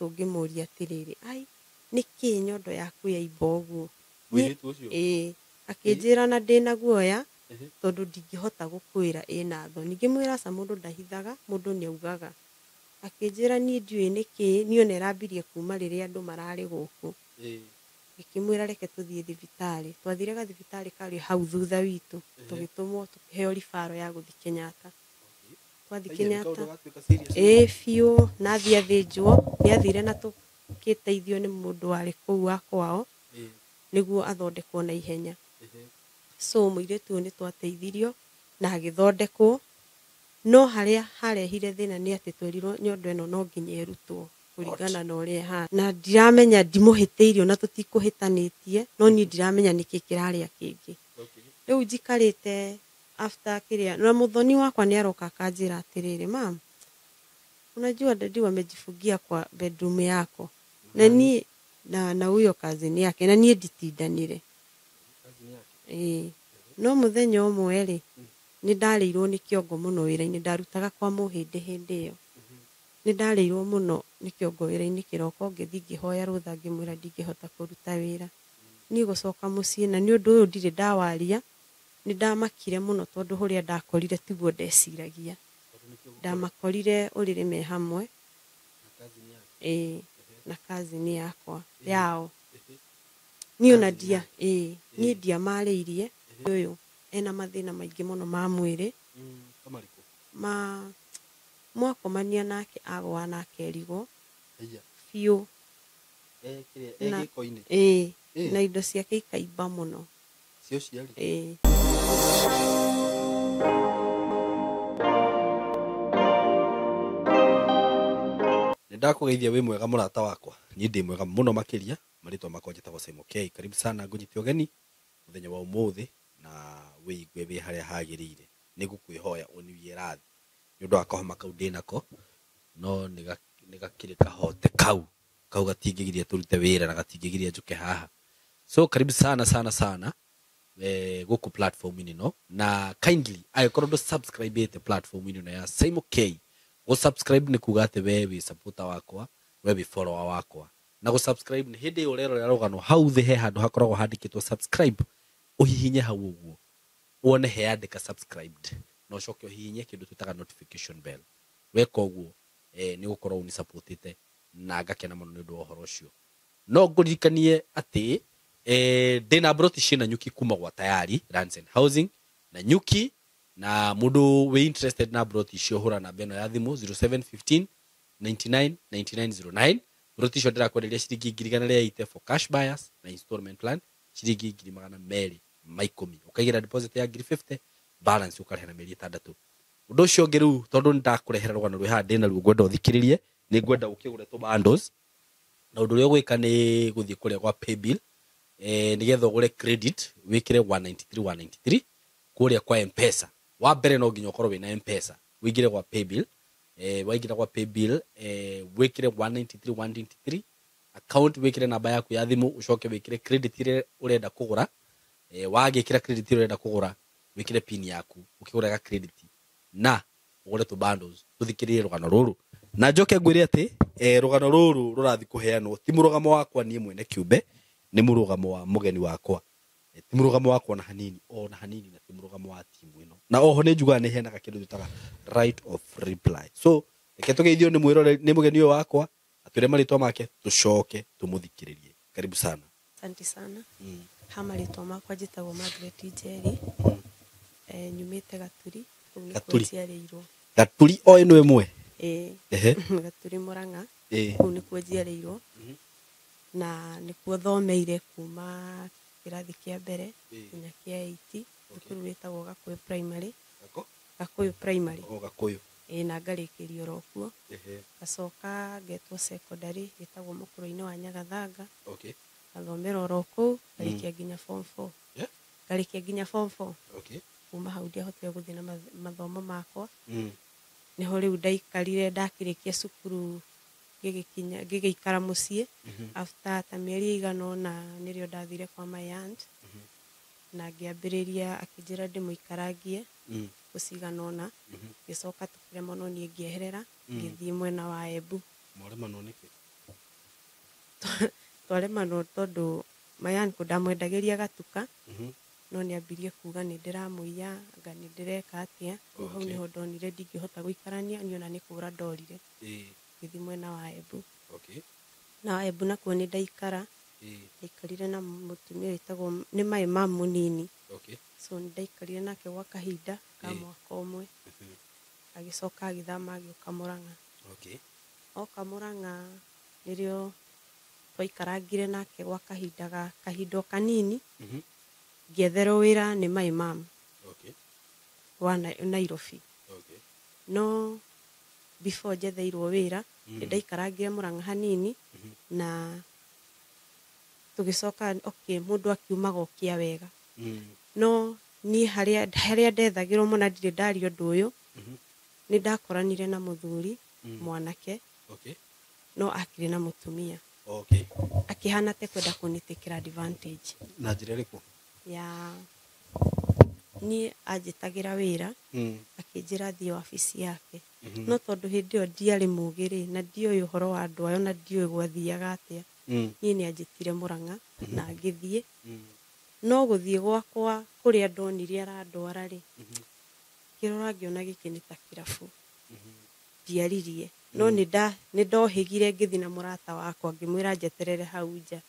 Mũirĩtu ngĩmũria atĩrĩrĩ, ai, nĩkĩ nyondo yaku yaimba ũguo? Mũirĩtu ũcio? Ĩĩ. Akĩnjĩra na ndĩna guoya tondũ ndingĩhota gũkwĩra ĩna thoni. Ngĩmwĩra aca, mũndũ ndahithaga, mũndũ nĩ augaga. Akĩnjĩra niĩ ndiũĩ nĩkĩ, niĩ ona ĩrambirie kuma rĩrĩa andũ mararĩ gũkũ. Ngĩkĩmwĩra reke tũthiĩ thibitarĩ. Twathire gathibitarĩ karĩ hau thutha witũ, tũgĩtũmwo tũkĩheo ribaro ya gũthiĩ Kenyatta. Twathiĩ Kenyatta, ĩĩ biũ, na athiĩ athĩnjwo, nĩ athire na tũgĩteithio nĩ mũndũ warĩ kũu wa kwao nĩguo athondekwo na ihenya. So mũirĩtu ũyũ nĩ twateithirio na agĩthondekwo, no harĩa harehire thĩna nĩ atĩ twerirwo nyondo ĩno no nginya ĩrutwo kũringana na ũrĩa ĩhana. Na ndiramenya, ndimũhĩtĩirie ona tũtikũhĩtanĩtie, no niĩ ndiramenya nĩkĩ kĩrarĩa kĩngĩ. Rĩu njikarĩte after kĩrĩa, na mũthoni wakwa nĩ aroka akanjĩra atĩrĩrĩ, mam, unajua daddy wamejifungia kwa bedroom yako. Na niĩ na huyo cousin yake, na niĩ nditindanire. Ĩĩ. No mũthenya ũmwe rĩ, nĩ ndarĩirwo nĩ kĩongo mũno wĩra-inĩ, ndarutaga kwa mũhĩndĩ hĩndĩ ĩyo. Nĩ ndarĩirwo mũno nĩ kĩongo wĩra-inĩ kĩroko, ngĩthiĩ ngĩhoya rũtha ngĩmwĩra ndingĩhota kũruta wĩra. Niĩ gũcoka mũciĩ, na nĩ ũndũ ũyũ ndirĩ ndawaria, nĩ ndamakire mũno tondũ ũrĩa ndakorire tiguo ndeciragia. Ndamakorire ũrĩrĩ me hamwe. Ĩĩ, na cousin yakwa yao. Niĩ ona ndia, ĩĩ, niĩ ndiamarĩirie. Ũyũ ena mathĩna maingĩ mũno ma mwĩrĩ. Ma mwakomania nake agũa na akerigwo. Biũ. Na ĩĩ, na indo ciake ikaimba mũno. Cio ciarĩ? Ĩĩ. Nĩ ndakũgeithia wĩ mwega mũrata wakwa. Niĩ ndĩ mwega mũno makĩria. Marĩtwa makwa njĩtagwo Simon K. Karibu sana ngũnyite ũgeni mũthenya wa ũmũthĩ na wĩigue wĩ harĩa hagĩrĩire. Nĩ ngũkwĩhoya ũniwie rathi nĩ ũndũ wa kahoma kau ndĩnako, no nĩ gakĩrĩ kahote kau. Kau gatingĩgiria tũrute wĩra na gatingĩgiria njũke haha. So karibu sana sana sana gũkũ platform-inĩ ĩno, na kindly angĩkorwo ndũ subscribe-ĩte platform-inĩ ĩno ya Simon K, gũ subscribe nĩ kuga atĩ we wĩ supporter wakwa, we wĩ follower wakwa. Na gũ subscribe nĩ hĩndĩ ĩyo ũrerorera rũgano hau thĩ he handũ hakoragwo handĩkĩtwo subscribe, ũhihinye hau ũguo wone heandĩka subscribed, na ũcoke ũhihinye kĩndũ twĩtaga notification bell. Weka ũguo nĩ ũgũkorwo ũnisupportĩte na ngakena mũno nĩ ũndũ wa ũhoro ũcio. No ngũririkanie atĩ ndĩna broti ciĩna nyuki kuma gwa Tayari Lands and Housing na nyuki, na mũndũ wĩ interested na broti icio hũra namba ĩno ya thimũ 0715 99 99 09. Broti icio ndĩrakwenderia ciringi ngiri igana rĩa eighty for cash buyers na installment plan ciringi ngiri magana merĩ ma ikũmi. Ũkaigĩra deposit ya ngiri 50, balance ũkarĩha na mĩeri ĩtandatũ. Ũndũ ũcio ũngĩ rĩu tondũ nĩndakũrehera rũgano rwĩ haha ndĩna ruo ngwenda ũthikĩrĩrie, nĩ ngwenda ũkĩgũre tũ bundles. Na ũndũ ũrĩa ũgwĩka nĩ gũthiĩ kũrĩa gwa paybill, nĩgetha ũgũre credit wĩkĩre 193 193 kũrĩa kwa M-Pesa. Wa mbere no nginya ũkorwo wĩna M-Pesa, ũingĩre gwa paybill, waingĩra gwa paybill, wĩkĩre 193 193 account, wĩkĩre namba yaku ya thimũ, ũcoke wĩkĩre credit ĩrĩa ũrenda kũgũra. Wagĩkĩra credit ĩrĩa ũrenda kũgũra, wĩkĩre pin yaku ũkĩgũra ga credit na ũgũre tũ bundles. Tũthikĩrĩrie rũgano rũrũ na njoke ngwĩre atĩ rũgano rũrũ rũrathiĩ kũheanwo ti mũrũgamo wakwa niĩ mwene kĩũmbe, nĩ mũrũgamo wa mũgeni wakwa. Ti mũrũgamo wakwa ona hanini, ona hanini, na ti mũrũgamo wa timu ĩno. Na oho nĩ njugaga nĩ heanaga kĩndũ twĩtaga right of reply. So reke tũgeithio nĩ mwĩrore, nĩ mũgeni ũyũ wakwa, atwĩre marĩtwa make, tũcoke tũmũthikĩrĩrie. Karibu sana. Asante sana. Ha marĩtwa makwa njĩtagwo Margaret Njeri. Nyumĩte Gaturi, kũu nĩkuo Gaturi. njiarĩirwo. Gaturi o ĩno ĩmwe? Ĩĩ. Gaturi Murang'a. Kũu nĩkuo njiarĩirwo. Na nĩkuo thomeire kuma kĩrathi kĩa mbere nginya kĩa 8. Thukuru wĩtagwo Gakũyũ Primary. Gako? Gakũyũ Primary. O Gakũyũ. Ĩĩ, na ngarĩkĩria oro kuo. Ngacoka ngetwo secondary ĩtagwo Mũkũrũ-inĩ wa Nyagathanga. Ngathomera oro kũu, ngarĩkia nginya form 4. Ngarĩkia nginya form 4. Kuma hau ndiahotire gũthiĩ na mathomo makwa. Nĩho rĩu ndaikarire ndakĩrĩkia cukuru ngĩgĩikara mũciĩ. After ta mĩeri ĩigana ũna nĩrĩo ndathire kwa my aunt. Na ngĩambĩrĩria akĩnjĩra ndĩmũikarangie thikũ cigana ũna. Ngĩcoka tũkĩremwo no niĩ ngĩeherera, ngĩthiĩ mwena wa Embu. Mwaremanwo nĩkĩ? Twaremanwo tondũ my uncle ndamwendagĩria gatuka, no nĩ ambirie kuga nĩ ndĩramũiya, anga nĩ ndĩreka atĩa. Rĩu hau nĩho ndonire ndingĩhota gũikarania niĩ, ona nĩ kũra ndorire, ngĩthiĩ mwena wa Embu. Na Embu nakuo nĩ ndaikara, ndaikarire na mũtumia wĩtagwo nĩ my mum mũnini. So nĩ ndaikarire nake gwa kahinda ka mwaka ũmwe, agĩcoka agĩthama agĩũka Mũrang'a. Oka Mũrang'a nĩrĩo twaikarangire nake gwa kahinda ga kahinda o kanini, ngĩetherwo wĩra nĩ my mum wa Nairobi. No before njetheirwo wĩra, nĩ ndaikarangire Mũrang'a hanini na tũgĩcoka, okay, mũndũ akiumaga ũkĩa wega. No niĩ harĩa ndethagĩrwo mũno, ndirĩ ndaria ũndũ ũyũ, nĩ ndakoranire na mũthuri mwanake, no akĩrĩ na mũtumia. Akĩhana te kwenda kũnĩtĩkĩra advantage. Na njĩra ĩrĩkũ? Ya niĩ anjĩtagĩra wĩra, akĩnjĩra thiĩ wabici yake, no tondũ hĩndĩ ĩyo ndiarĩ mũgĩ rĩ, na ndioĩ ũhoro wa andũ ayo, na ndioĩ gwathiaga atĩa, niĩ nĩ anjĩtire Mũrang'a na ngĩthiĩ. No gũthiĩ gwakwa kũrĩa ndonire arandwara rĩ, ngĩrora ngĩona gĩkĩ nĩ ta kĩrabu. Ndiaririe, no nĩ ndohĩgire ngĩthiĩ na mũrata wakwa, ngĩmwĩra njeterere hau nja.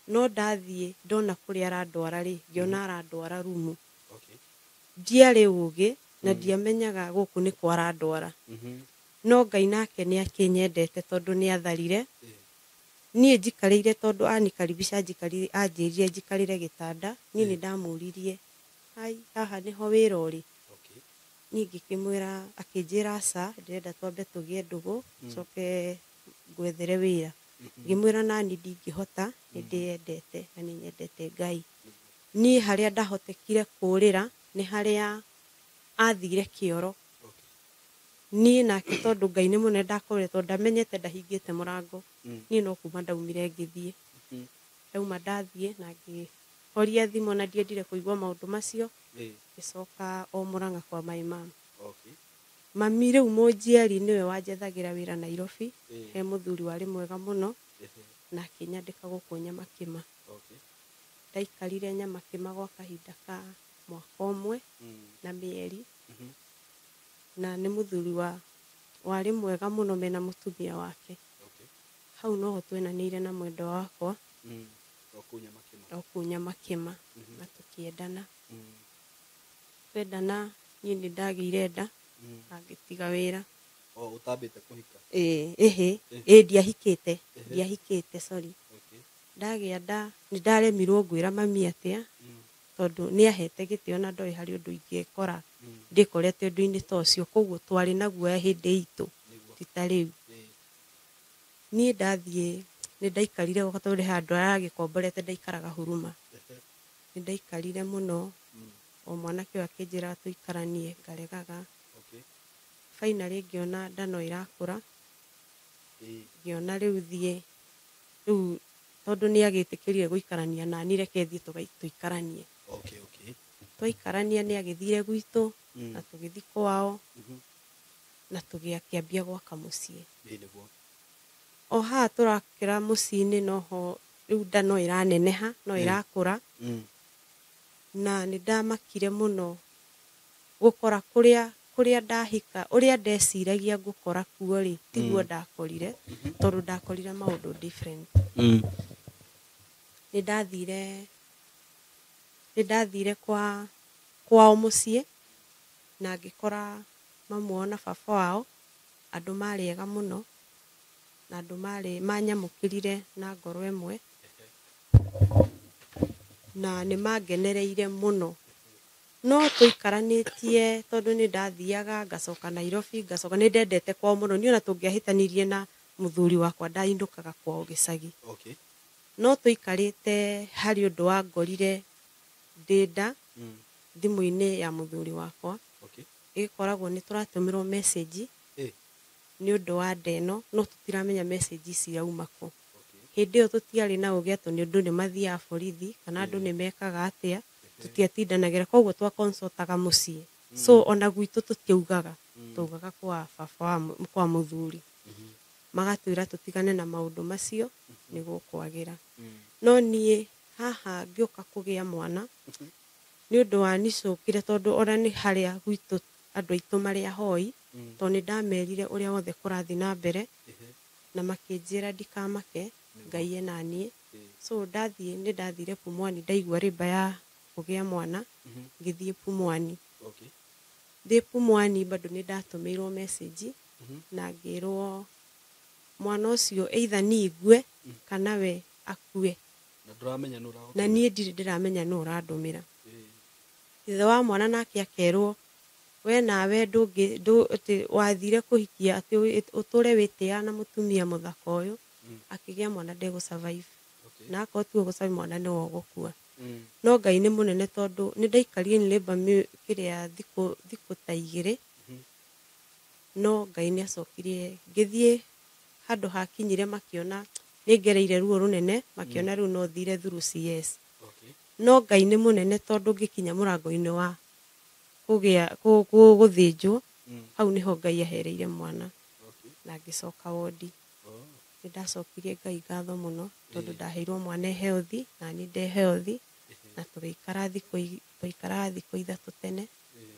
No ndathiĩ ndona kũrĩa arandwara rĩ, ngĩona arandwara rumu. Ndiarĩ ũgĩ na ndiamenyaga gũkũ nĩ kwa arandwara. No Ngai nake nĩ akĩnyendete tondũ nĩ atharire. Niĩ njikarĩire tondũ anikaribisha anjĩrire njikarĩre gĩtanda, niĩ nĩ ndamũririe, ai, haha nĩho wĩra ũrĩ? Niĩ ngĩkĩmwĩra, akĩnjĩra aca, ndĩrenda twambe tũgĩe ndũgũ, coke ngwethere wĩra. Ngĩmwĩra nani ndingĩhota, nĩ ndĩyendete na nĩ nyendete Ngai. Niĩ harĩa ndahotekire kũrĩra nĩ harĩa athire kĩoro. Niĩ nake tondũ Ngai nĩ mũnene ndakoretwo ndamenyete ndahingĩte mũrango, niĩ no kuma ndaumire ngĩthiĩ. Ndauma ndathiĩ na ngĩhoria thimũ na ndiendire kũigua maũndũ macio, ngĩcoka o Mũrang'a kwa my mum. Mami rĩu mũnjiari nĩwe wanjethagĩra wĩra Nairobi, he mũthuri warĩ mwega mũno, na akĩnyandĩka gũkũ Nyamakĩma. Ndaikarire Nyamakĩma gwa kahinda ka mwaka ũmwe na mĩeri, na nĩ mũthuri warĩ mwega mũno mena mũtumia wake. Hau noho twenanĩire na mwendwa wakwa. O kũu Nyamakĩma, na tũkĩendana. Twendana niĩ nĩ ndagĩire nda na ngĩtiga wĩra. O ũtambĩte kũhika? Ĩĩ, ĩhĩ, ĩĩ, ndiahikĩte, ndiahikĩte, sorry. Ndagĩa nda nĩ ndaremirwo ngwĩra mami atĩa, tondũ nĩ ahete gĩtĩo na ndoĩ harĩ ũndũ ingĩkora ndĩkorete ũndũ-inĩ ta ũcio, koguo twarĩ na guoya hĩndĩ itũ, ti ta rĩu. Niĩ ndathiĩ nĩ ndaikarire gũkũ tondũ handũ aragĩkomborete ndaikaraga Huruma. Nĩ ndaikarire mũno, o mwanake ũyũ akĩnjĩra tũikaranie, ngaregaga. Finally ngĩona nda no ĩrakũra, ngĩona rĩu thiĩ, rĩu tondũ nĩ agĩtĩkĩrire gũikarania nani, reke thiĩ tũikaranie. Twaikarania nĩ agĩthire gwitũ, na tũgĩthiĩ kwao, na tũgĩakĩambia gwaka mũciĩ. O haha tũrakĩra mũciĩ-inĩ noho rĩu nda no ĩraneneha, no ĩrakũra. Na nĩ ndamakire mũno gũkora kũrĩa ndahika, ũrĩa ndeciragia ngũkora kuo rĩ, tiguo ndakorire, tondũ ndakorire maũndũ different. Nĩ ndathire kwao mũciĩ na ngĩkora mamu wao na baba wao andũ marĩ ega mũno, na andũ marĩ manyamũkĩrire na ngoro ĩmwe, na nĩ mangenereire mũno. No tũikaranĩtie tondũ nĩ ndathiaga ngacoka Nairobi, ngacoka, nĩ ndendete kwao mũno. Niĩ ona tũngĩahĩtanirie na mũthuri wakwa ndainũkaga kwao gĩcagi. No tũikarĩte harĩ ũndũ wangorire ndĩ nda thimũ-inĩ ya mũthuri wakwa. Ĩgĩkoragwo nĩ tũratũmĩrwo message nĩ ũndũ wa nda ĩno, no tũtiramenya message ici irauma kũ. Hĩndĩ ĩyo tũtiarĩ na ũgĩ atĩ nĩ ũndũ nĩ mathiaga borithi kana andũ nĩ mekaga atĩa, tũtiatindanagĩra, koguo twa consultaga mũciĩ. So ona gwitũ tũtiaugaga, twaugaga kwa baba wa kwa mũthuri, magatwĩra tũtigane na maũndũ macio. Nĩ gũkwagĩra. No niĩ haha ngĩũka kũgĩa mwana nĩ ũndũ wa nicũkire, tondũ ona nĩ harĩa gwitũ andũ aitũ marĩ ahoi, tondũ nĩ ndamerire ũrĩa wothe kũrathiĩ na mbere, na makĩnjĩra ndikamake, Ngai ena niĩ. So ndathiĩ, nĩ ndathire Pumwani, ndaigua rĩmba ya kũgĩa mwana, ngĩthiĩ Pumwani. Ndĩ Pumwani bado nĩ ndatũmĩirwo message na ngĩrwo mwana ũcio either niĩ ngue kana we akue. Na ndũramenya nũ ũragũtũmĩra. Na niĩ ndirĩ ndĩramenya nũ ũrandũmĩra. Ithe wa mwana nake akerwo we nawe ndũngĩ atĩ wathire kũhikia atĩ ũtũre wĩtĩaga na mũtumia mũthaka ũyũ, akĩgĩa mwana ndegũ survive. Na akorwo tiwe ũgũ survive, mwana nĩwe ũgũkua. No Ngai nĩ mũnene, tondũ nĩ ndaikarire in labour kĩrĩa thikũ ta 2, no Ngai nĩ acokirie ngĩthiĩ handũ hakinyire makĩona nĩ ngereire ruo rũnene, makĩona rĩu no thire through CS. No Ngai nĩ mũnene, tondũ ngĩkinya mũrango-inĩ wa kũgĩa gũthĩnjwo, hau nĩho Ngai ahereire mwana. Na ngĩcoka wondi. Nĩ ndacokirie Ngai ngatho mũno, tondũ ndaheirwo mwana e healthy na niĩ ndĩ healthy, na tũgĩikara thikũ twaikaraga thikũ 3 tene,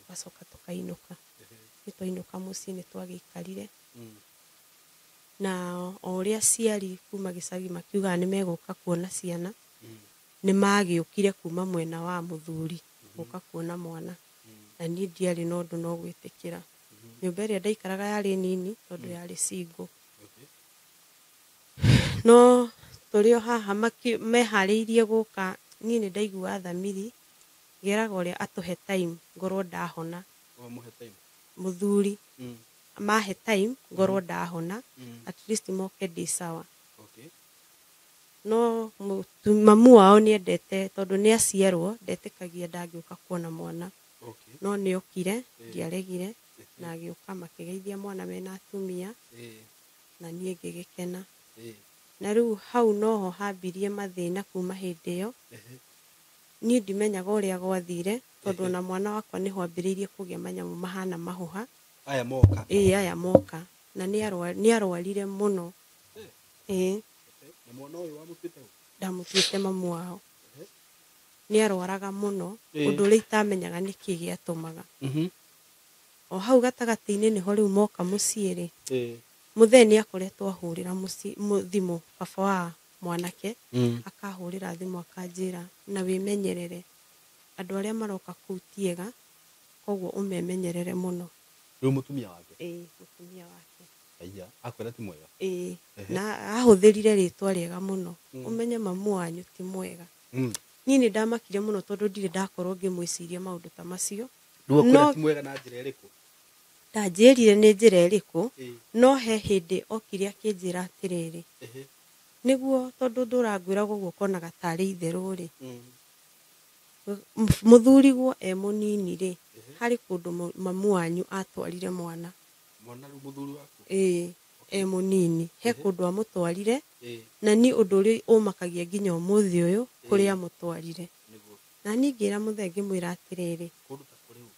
tũgacoka tũkainũka. Nĩ twainũka mũciĩ nĩ twagĩikarire. Na o ũrĩa aciari kuma gĩcagi makiugaga nĩ megũka kuona ciana, nĩ magĩũkire kuma mwena wa mũthuri gũka kuona mwana. Na niĩ ndiarĩ na ũndũ no gwĩtĩkĩra. Nyũmba ĩrĩa ndaikaraga yarĩ nini tondũ yarĩ single. No tũrĩ o haha meharĩirie gũka, niĩ nĩ ndaiguaga thamiri ngĩraga ũrĩa atũhe time ngorwo ndahona. Wamũhe time? Mũthuri. Mahe time ngorwo ndahona, at least moke ndĩ sawa. No mamu wao nĩ endete, tondũ nĩ aciarwo ndetĩkagia ndangĩũka kuona mwana. No nĩ okire, ndiaregire, na agĩũka makĩgeithia mwana mena atumia, na niĩ ngĩgĩkena. Na rĩu hau noho hambirie mathĩna kuma hĩndĩ ĩyo. Niĩ ndimenyaga ũrĩa gwathire, tondũ ona mwana wakwa nĩho ambĩrĩirie kũgĩa manyamũ mahana mahũha. Aya moka. Ĩĩ, aya moka. Na nĩ arwarire mũno. Ĩĩ. Na mwana ũyũ wamũtuĩte ũ? Ndamũtuĩte mamu wao. Nĩ arwaraga mũno, ũndũ ũrĩa itamenyaga nĩkĩ gĩatũmaga. O hau gatagatĩ-inĩ nĩho rĩu moka mũciĩ rĩ. Mũthee nĩ akoretwo ahũrĩra thimũ baba wa mwanake, akahũrĩra thimũ akanjĩra na wĩmenyerere, andũ arĩa maroka kũu ti ega, koguo ũmemenyerere mũno. Rĩu mũtumia wake? Ĩĩ, mũtumia wake. Aya, akwĩra ti mwega? Ĩĩ, na ahũthĩrire rĩtwa rĩega mũno. Ũmenye mamu wanyu ti mwega. Niĩ nĩ ndamakire mũno, tondũ ndirĩ ndakorwo ngĩmwĩciria maũndũ ta macio. Rĩu akwĩra ti mwega na njĩra ĩrĩkũ? Ndanjĩrire nĩ njĩra ĩrĩkũ, no he hĩndĩ okire akĩnjĩra atĩrĩrĩ, nĩguo tondũ ndũrangwĩra ũguo ũkonaga tarĩ itherũ rĩ, mũthurigwo e mũnini rĩ, harĩ kũndũ mamu wanyu atwarire mwana. Mwana rĩu mũthuri waku? Ĩĩ, e mũnini, he kũndũ amũtwarire, na niĩ ũndũ ũrĩa ũmakagia nginya ũmũthĩ ũyũ, kũrĩa amũtwarire. Na niĩ ngĩra mũthee ngĩmwĩra atĩrĩrĩ, Kũndũ ta kũrĩ ũ?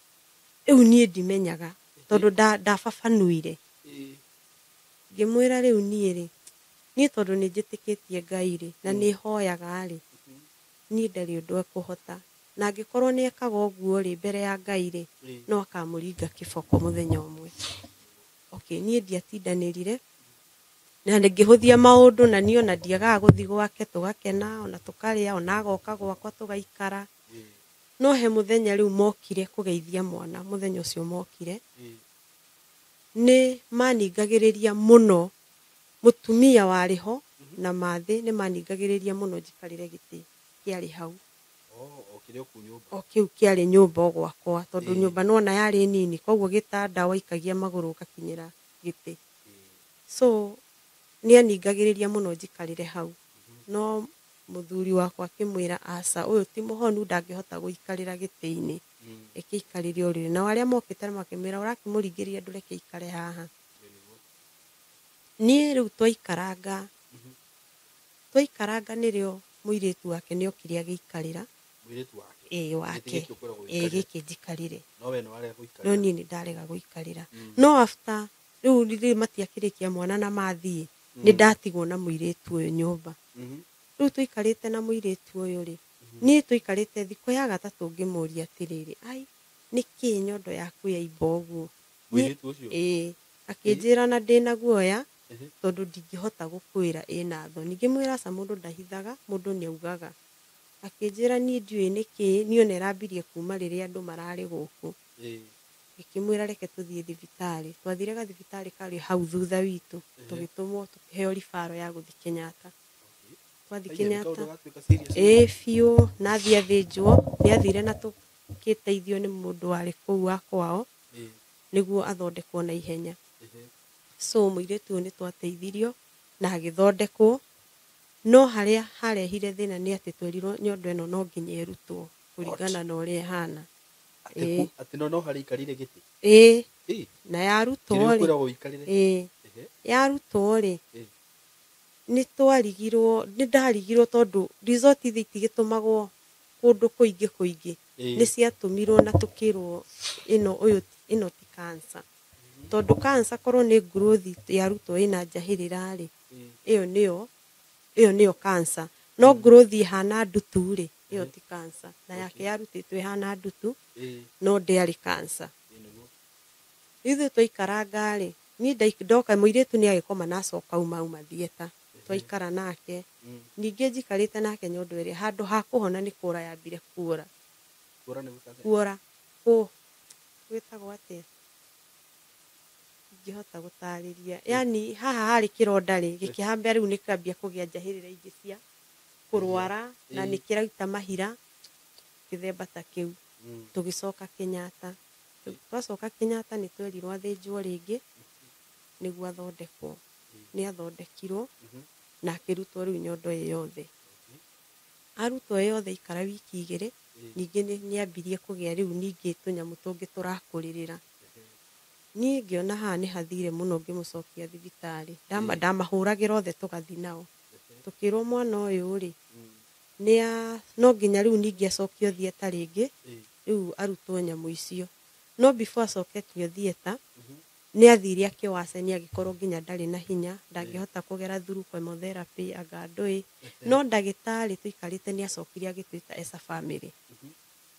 Rĩu niĩ ndimenyaga, tondũ ndababanuire. Ngĩmwĩra rĩu niĩ rĩ, niĩ tondũ nĩ njĩtĩkĩtie Ngai rĩ, na nĩ hoyaga rĩ, niĩ ndarĩ ũndũ ekũhota. Na angĩkorwo nĩ ekaga ũguo rĩ, mbere ya Ngai rĩ, no akamũringa kĩboko mũthenya ũmwe. Okay, niĩ ndiatindanĩrire, na ngĩhũthia maũndũ, na niĩ ona ndiagaga gũthiĩ gwake, tũgakena, ona tũkarĩa, ona agoka gwakwa tũgaikara. No he mũthenya rĩu mokire kũgeithia mwana, mũthenya ũcio mokire, nĩ maningagĩrĩria mũno, mũtumia warĩ ho na mathĩ nĩ maningagĩrĩria mũno njikarĩre gĩtĩ kĩarĩ hau. O kĩu kĩarĩ nyũmba o gwakwa, tondũ nyũmba nĩwona yarĩ nini, koguo gĩtanda waikagia magũrũ ũgakinyĩra gĩtĩ. So nĩ aningagĩrĩria mũno njikarĩre hau. No mũthuri wakwa akĩmwĩra aca, ũyũ ti mũhonu, ndangĩhota gũikarĩra gĩtĩ-inĩ, reke aikarĩre ũrĩrĩ. Nao arĩa mokĩte makĩmwĩra ũrakĩmũringĩrĩria ndũreke aikare haha. Niĩ rĩu twaikaranga nĩrĩo mũirĩtu wake nĩokire agĩikarĩra. Mũirĩtu wake? Ĩĩ, wake. Gĩtĩ gĩkĩ ũkwĩragwo Ĩĩ, gũikarĩra. gĩkĩ njikarĩre. No we nĩwarega gũikarĩra. No niĩ nĩndarega gũikarĩra. No after rĩu rĩrĩ matiakĩrĩkia mwana na mathiĩ, nĩ ndatigwo na mũirĩtu ũyũ nyũmba. Rĩu tũikarĩte na mũirĩtu ũyũ rĩ, niĩ tũikarĩte thikũ ya gatatũ ngĩmũria atĩrĩrĩ, ai nĩkĩ nyondo yaku yaimba ũguo? Mũirĩtu ũcio? Ĩĩ. Akĩnjĩra na ndĩna guoya tondũ ndingĩhota gũkwĩra ĩna thoni. Ngĩmwĩra aca, mũndũ ndahithaga, mũndũ nĩ augaga. Akĩnjĩra niĩ ndiũĩ nĩkĩ, niĩ ona ĩrambirie kuma rĩrĩa andũ mararĩ gũkũ. Ngĩkĩmwĩra reke tũthiĩ thibitarĩ. Twathire gathibitarĩ karĩ hau thutha witũ, tũgĩtũmwo tũkĩheo ribaro ya gũthiĩ Kenyatta. Twathiĩ Kenyatta, ĩĩ biũ, na athiĩ athĩnjwo, nĩ athire na tũgĩteithio nĩ mũndũ warĩ kũu wa kwao nĩguo athondekwo na ihenya. So mũirĩtu ũyũ nĩ twateithirio na agĩthondekwo, no harĩa harehire thĩna nĩ atĩ twerirwo nyondo ĩno no nginya ĩrutwo kũringana na ũrĩa ĩhana. Atĩ no harĩa ikarire gĩtĩ? Ĩĩ. Na yarutwo Kĩrĩa rĩ, ũkwĩragwo ũikarĩre? Ĩĩ. Yarutwo rĩ, nĩ twarigirwo, nĩ ndarigirwo tondũ result ithi itigĩtũmagwo kũndũ kũingĩ kũingĩ. Nĩ ciatũmirwo na tũkĩrwo ĩno ũyũ ĩno ti cancer. Tondũ cancer korwo nĩ growth yarutwo ĩna njahĩrĩra rĩ, ĩyo nĩyo, ĩyo nĩyo cancer. No growth ĩhana ndutu rĩ, ĩyo ti cancer. Na yake yarutĩtwo ĩhana ndutu, no ndĩarĩ cancer. Ithuĩ twaikaranga rĩ, niĩ ndoka mũirĩtu nĩ agĩkoma na acoka auma theatre. Twaikara nake. Ningĩ njikarĩte nake nyondo ĩrĩa handũ ha kũhona nĩ kũra yambire kuora. Kuora nĩ gwĩka atĩa? Kuora. Gwĩtagwo atĩa? Ingĩhota gũtarĩria. Yaani haha harĩ kĩronda rĩ, gĩkĩhambia rĩu nĩ kĩambia kũgĩa njahĩrĩra ingĩ cia kũrwara na nĩ kĩraruta mahira gĩthemba ta kĩu. Tũgĩcoka Kenyatta. Twacoka Kenyatta nĩ twerirwo athĩnjwo rĩngĩ nĩguo athondekwo. Nĩ athondekirwo na akĩrutwo rĩu nyondo ĩ yothe. Arutwo ĩ yothe ikara wiki igĩrĩ, ningĩ nĩ ambirie kũgĩa rĩu ningĩ tũnyamũ tũngĩ tũrakũrĩrĩra. Niĩ ngĩona haha nĩ hathire mũno ngĩmũcokia thibitarĩ. Ndamahũragĩra othe tũgathiĩ nao. Tũkĩrwo mwana ũyũ rĩ, no nginya rĩu ningĩ acokio theatre rĩngĩ, rĩu arutwo nyamũ icio. No before acoketio theatre, nĩ athire akĩwacenia agĩkorwo nginya ndarĩ na hinya, ndangĩhota kũgera through chemotherapy anga ndũĩ. No ndagĩtarĩ tũikarĩte nĩ acokire agĩtwĩta as a family.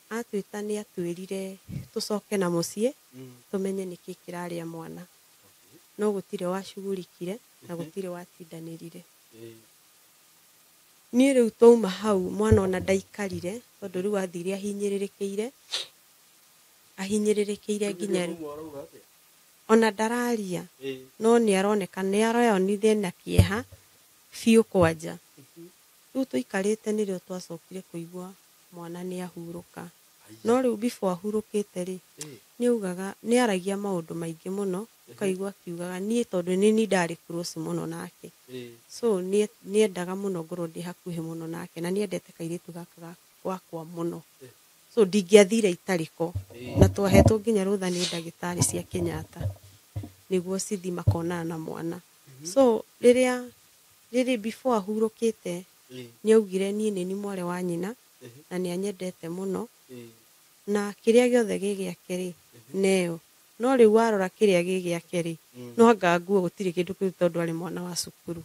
Atwĩta nĩ atwĩrire tũcoke na mũciĩ, tũmenye nĩkĩ kĩrarĩa mwana. No gũtirĩ wacugurikire na gũtirĩ watindanĩrire. Niĩ rĩu twauma hau mwana ona ndaikarire tondũ rĩu athire ahinyĩrĩrĩkĩire, ahinyĩrĩrĩkĩire nginya rĩu. Ona ndararia, no nĩ aroneka nĩ aroyonire na kĩeha biũ kwanja. Rĩu tũikarĩte nĩrĩo twacokire kũigua mwana nĩ ahurũka. No rĩu before ahurũkĩte rĩ, nĩ augaga, nĩ aragia maũndũ maingĩ mũno, ũkaigua akiugaga niĩ tondũ nĩ niĩ ndarĩ close mũno nake. So nĩ endaga mũno ngorwo ndĩ hakuhĩ mũno nake na nĩ endete kairĩtu gaka gwakwa mũno. So ndingĩathire itarĩ ko. Na twahetwo nginya rũtha nĩ ndagĩtarĩ cia Kenyatta nĩguo cithi makonana na mwana. So rĩrĩ before ahurũkĩte nĩ augire niĩ nĩ niĩ mwarĩ wa nyina na nĩ anyendete mũno na kĩrĩa gĩothe gĩ gĩake rĩ neo. No rĩu warora kĩrĩa gĩ gĩake rĩ, no anga nguo gũtirĩ kĩndũ kĩu tondũ arĩ mwana wa cukuru.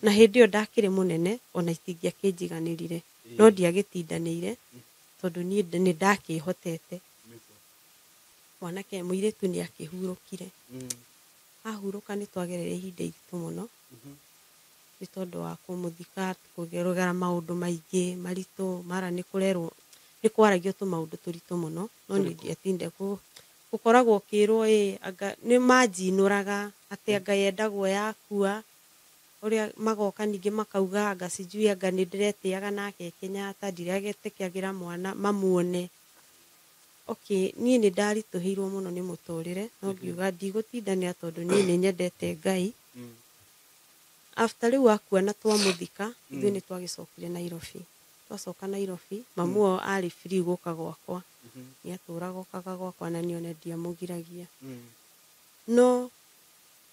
Na hĩndĩ ĩyo ndakĩrĩ mũnene ona itingĩakĩnjiganĩrire, no ndiagĩtindanĩire tondũ niĩ nĩ ndakĩhotete. Mwanake mũirĩtu nĩ akĩhurũkire. Ahurũka nĩ twagereire ihinda iritũ mũno nĩ tondũ wa kũmũthika, kũgerera maũndũ maingĩ maritũ, mara nĩ kũrerwo, nĩ kwaragio tũmaũndũ tũritũ mũno, no niĩ ndiatinde gũkoragwo ũkĩrwo ĩ anga nĩ manjinũraga atĩ anga yendagwo yakua, ũrĩa magoka ningĩ makauga anga sijui anga nĩ ndĩretĩaga nake Kenyatta, ndiretĩkagĩra mwana mamuone. Okay, niĩ nĩ ndaritũhĩirwo mũno nĩ mũtũrĩre, no ngiuga ndigũtindanĩra tondũ niĩ nĩ nyendete Ngai. After rĩu akua na twamũthika, ithuĩ nĩ twagĩcokire Nairobi. Twacoka Nairobi, mamu wao arĩ free gũka gwakwa. Nĩ atũraga okaga gwakwa na niĩ ona ndiamũgiragia. No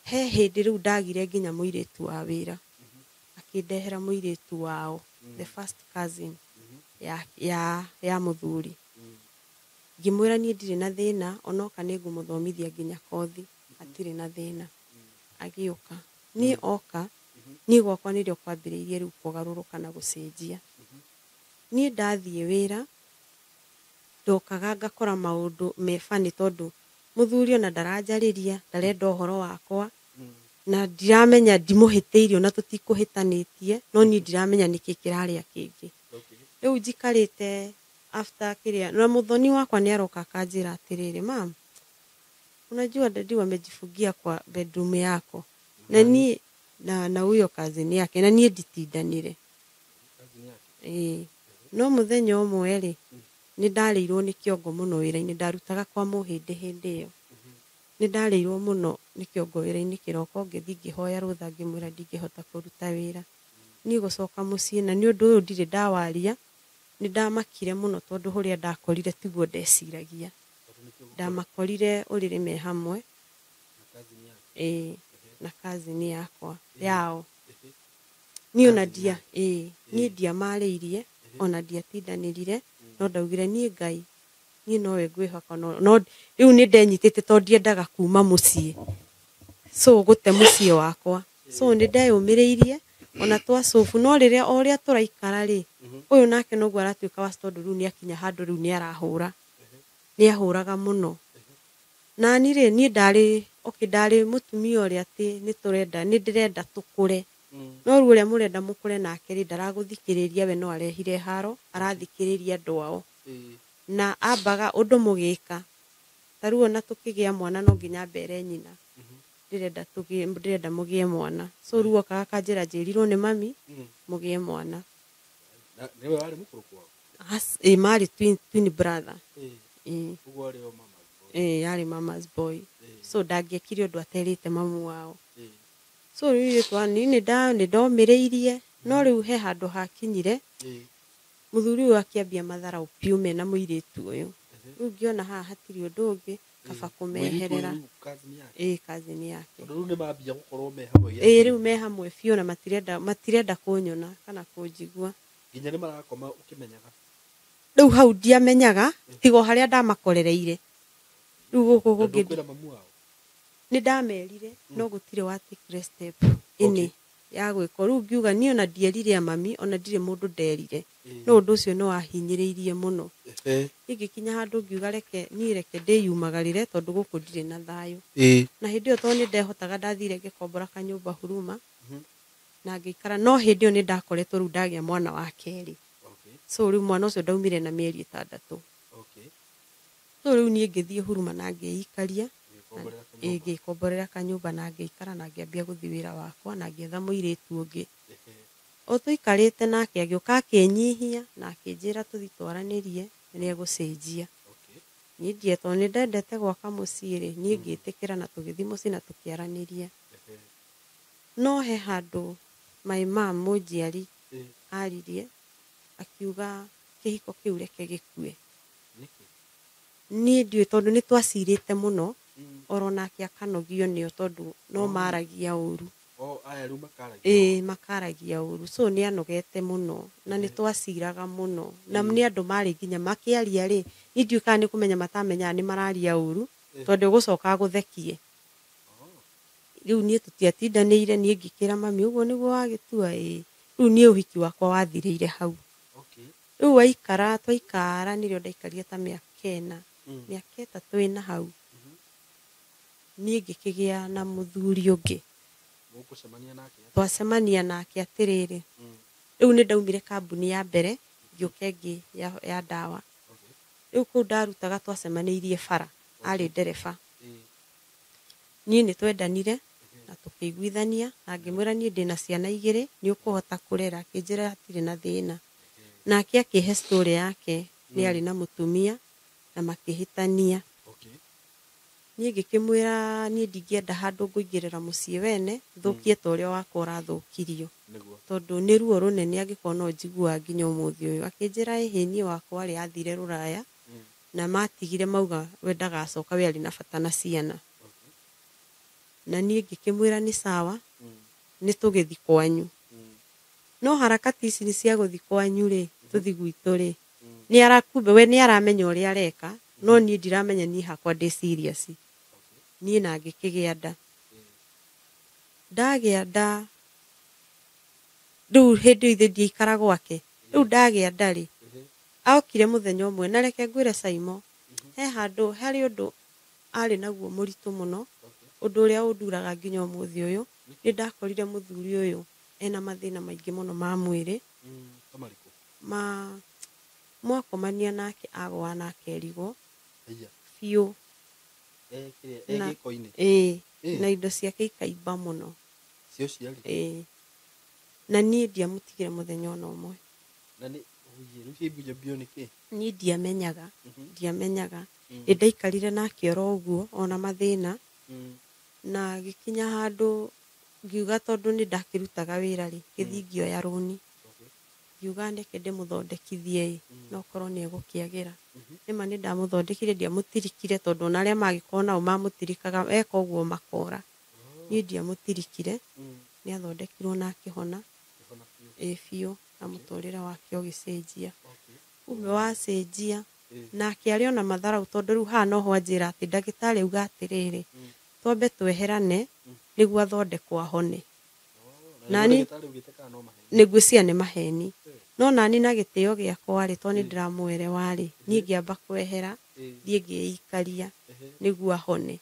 he hĩndĩ rĩu ndagire nginya mũirĩtu wa wĩra. Akĩndehera mũirĩtu wao, the first cousin ya mũthuri. Ngĩmwĩra niĩ ndirĩ na thĩna, onoka nĩ ngũmũthomithia nginya kothi, hatirĩ na thĩna. Agĩũka. Niĩ oka, Niĩ gwakwa nĩrĩo kwambĩrĩirie rĩu kũgarũrũka na gũcenjia. Niĩ ndathiĩ wĩra ndokaga ngakora maũndũ me funny tondũ mũthuri ona ndaranjarĩria, ndarenda ũhoro wakwa, na ndiramenya ndimũhĩtĩirie ona tũtikũhĩtanĩtie, no niĩ ndiramenya nĩkĩ kĩrarĩa kĩngĩ. Rĩu njikarĩte after kĩrĩa, na mũthoni wakwa nĩ aroka akanjĩra atĩrĩrĩ, mam, unajua daddy wamejifungia kwa bedroom yako na niĩ na huyo cousin yake, na niĩ nditindanire. Ĩĩ. No mũthenya ũmwe rĩ, nĩ ndarĩirwo nĩ kĩongo mũno wĩra-inĩ, ndarutaga kwa mũhĩndĩ hĩndĩ ĩyo. Nĩ ndarĩirwo mũno nĩ kĩongo wĩra-inĩ kĩroko, ngĩthiĩ ngĩhoya rũtha ngĩmwĩra ndingĩhota kũruta wĩra. Niĩ gũcoka mũciĩ, na nĩ ũndũ ũyũ ndirĩ ndawaria, nĩ ndamakire mũno tondũ ũrĩa ndakorire tiguo ndeciragia. Ndamakorire ũrĩrĩ me hamwe, ĩĩ, na cousin yakwa yao. Niĩ ona ndia, ĩĩ, niĩ ndiamarĩirie, ona ndiatindanĩrire, no ndaugire niĩ Ngai, niĩ nowe ngwĩhoka, no rĩu nĩ ndenyitĩte tondũ ndiendaga kuma mũciĩ, so gũte mũciĩ wakwa. So nĩ ndeyũmĩrĩirie ona twacobu, no rĩrĩa o ũrĩa tũraikara rĩ, ũyũ nake noguo aratuĩka wa tondũ rĩu nĩ akinya handũ rĩu nĩ arahũra, nĩ ahũraga mũno. Na niĩ rĩ, niĩ ndarĩ, okay, ndarĩ mũtumia ũrĩa atĩ nĩ tũrenda, nĩ ndĩrenda tũkũre, no rĩu ũrĩa mũrenda mũkũre nake rĩ, ndaragũthikĩrĩria, we no arehire haro, arathikĩrĩria andũ ao. Na ambaga ũndũ mũgĩka, ta rĩu ona tũkĩgĩa mwana no nginya mbere nyina, ndĩrenda tũgĩe, ndĩrenda mũgĩe mwana. So rĩu okaga akanjĩra njĩrirwo nĩ mami mũgĩe mwana. Na nĩwe warĩ mũkũrũ kwao? Ĩĩ, marĩ twin brother. Ĩĩ. Ũguo arĩ o mama's boy. Ĩĩ, yarĩ mama's boy. So ndangĩekire ũndũ aterĩte mamu wao. So rĩu ithuĩ niĩ nĩ ndomĩrĩirie, no rĩu he handũ hakinyire, mũthuri ũyũ akĩambia matharaũ biũ mena mũirĩtu ũyũ. Rĩu ngĩona haha hatirĩ ũndũ ũngĩ, kaba kũmeherera. Ĩĩ, cousin yake. Tondũ rĩu nĩ mambia gũkorwo me hamwe. Ĩĩ, rĩu me hamwe biũ na matirenda kũnyona kana kũnjigua. Nginya nĩ marakoma ũkĩmenyaga. Rĩu hau ndiamenyaga, tiga o harĩa ndamakorereire. Rĩu gũkũ kũngĩ Ndũkwĩra mamu wao? Nĩ ndamerire, no gũtirĩ watekire step ĩnĩ ya gwĩka. Rĩu ngiuga niĩ ona ndierire mami, ona ndirĩ mũndũ nderire. No ũndũ ũcio nĩ wahinyĩrĩirie mũno. Niĩ ngĩkinya handũ ngiuga reke niĩ reke ndĩyumagarĩre tondũ gũkũ ndirĩ na thayũ. Na hĩndĩ ĩyo tondũ nĩ ndehotaga, ndathire ngĩkombora kanyũmba Huruma na ngĩikara, no hĩndĩ ĩyo nĩ ndakoretwo rĩu ndagĩa mwana wa kerĩ. So rĩu mwana ũcio ndaumire na mĩeri 6. So rĩu niĩ ngĩthiĩ Huruma na ngĩikaria, ngĩkomborera kanyũmba na ngĩikara na ngĩambia gũthiĩ wĩra wakwa na ngĩetha mũirĩtu ũngĩ. O tũikarĩte nake agĩũka akĩnyihia na akĩnjĩra tũthiĩ twaranĩrie nĩ egũcenjia. Niĩ ndiĩ, tondũ nĩ ndendete gwaka mũciĩ rĩ, niĩ ngĩtĩkĩra na tũgĩthiĩ mũciĩ na tũkĩaranĩria. No he handũ my mum mũnjiari aririe akiuga kĩhiko kĩu reke gĩkue. Niĩ ndiũĩ tondũ nĩ twacirĩte mũno, oro nake akanogio nĩo tondũ no maragia ũru. Aya rĩu makaragia. Ĩĩ, makaragia ũru. So nĩ anogete mũno na nĩ twaciraga mũno, na nĩ andũ marĩ nginya makĩaria rĩ, niĩ ndiũĩ kana nĩ kũmenya matamenyaga nĩ mararia ũru, tondũ ũgũcoka agũthekie. Rĩu niĩ tũtiatindanĩire, niĩ ngĩkĩra mami ũguo nĩguo wagĩtua, ĩĩ. Rĩu niĩ ũhiki wakwa wathirĩire hau. Rĩu waikara, twaikara nĩrĩo ndaikarire ta mĩaka 4, mĩaka 3 ĩna hau. Niĩ ngĩkĩgĩa na mũthuri ũngĩ. Mũgũcemania nake? Twacemania nake atĩrĩrĩ, rĩu nĩ ndaumire kambuni ya mbere, ngĩũka ĩngĩ ya ndawa. Rĩu kũu ndarutaga twacemanĩirie bara, arĩ ndereba. Niĩ nĩ twendanire na tũkĩiguithania, na ngĩmwĩra niĩ ndĩna ciana 2, nĩ ũkũhota kũrera, akĩnjĩra hatirĩ na thĩna. Nake akĩhe story yake, nĩ arĩ na mũtumia na makĩhĩtania. Niĩ ngĩkĩmwĩra niĩ ndingĩenda handũ ngũingĩrĩra mũciĩ wene, thũkie ta ũrĩa wakwa ũrathũkirio. Tondũ nĩ ruo rũnene angĩkorwo no njiguaga nginya ũmũthĩ ũyũ. Akĩnjĩra ĩhĩ niĩ wakwa rĩ athire rũraya, na matigire mauga we ndagacoka, we arĩ na bata na ciana. Na niĩ ngĩkĩmwĩra nĩ sawa, nĩ tũgĩthiĩ kwanyu. No harakati ici nĩ cia gũthiĩ kwanyu rĩ, tũthiĩ gwitũ rĩ, nĩ arakumbe we nĩ aramenya ũrĩa areka, no niĩ ndiramenya niĩ hakwa ndĩ serious. Niĩ na ngĩkĩgĩa nda. Ndagĩa nda, Rĩu hĩndĩ ĩyo ithe ndiaikara gwake. Rĩu ndagĩa ndarĩ. Okire mũthenya ũmwe na reke ngwĩre Saimo, he handũ harĩ ũndũ arĩ naguo mũritũ mũno, ũndũ ũrĩa ũnduraga nginya ũmũthĩ ũyũ. Nĩ ndakorire mũthuri ũyũ ena mathĩna maingĩ mũno ma mwĩrĩ. Ta marĩkũ? Ma mwakomania nake agwa na akerigwo Aya. biũ. Eh, kĩrĩa, eh, Na- gĩko-inĩ. Ĩĩ. Ĩĩ. Na indo ciake ikaimba mũno. Cia ũciari. Ĩĩ. Na niĩ ndiamũtigire mũthenya ona ũmwe. Na nĩ ũiye, rĩu ciaimbuja mbio nĩkĩ? Niĩ ndiamenyaga, ndiamenyaga. Nĩ ndaikarire nake oro ũguo ona mathĩna, na gĩkinya handũ ngiuga tondũ nĩ ndakĩrutaga wĩra rĩ, ngĩthiĩ ngĩoya rũni. Ngiuga ndeke ndĩmũthondekithie ĩ, no korwo nĩ egũkĩagĩra. Nĩma nĩ ndamũthondekire, ndiamũtirikire tondũ ona arĩa magĩkorwo nao mamũtirikaga eka ũguo makora. Niĩ ndiamũtirikire, nĩ athondekirwo na akĩhona. Kĩhona biũ. Ĩ biũ, na mũtũrĩre wake ũgĩcenjia. Okay. Kumbe wacenjia, Ĩĩ. nake arĩ ona matharau tondũ rĩu haha noho anjĩra atĩ ndagĩtarĩ auga atĩrĩrĩ, twambe tweherane nĩguo athondekwo ahone. Oh, Na na ni- ndagĩtarĩ augĩte kana no maheni. Nĩ ngwĩciria nĩ maheni. No nani na gĩtĩo gĩakwa rĩ, tondũ nĩ ndĩramwelewa rĩ, niĩ ngĩamba kwehera, thiĩ ngĩikaria nĩguo ahone.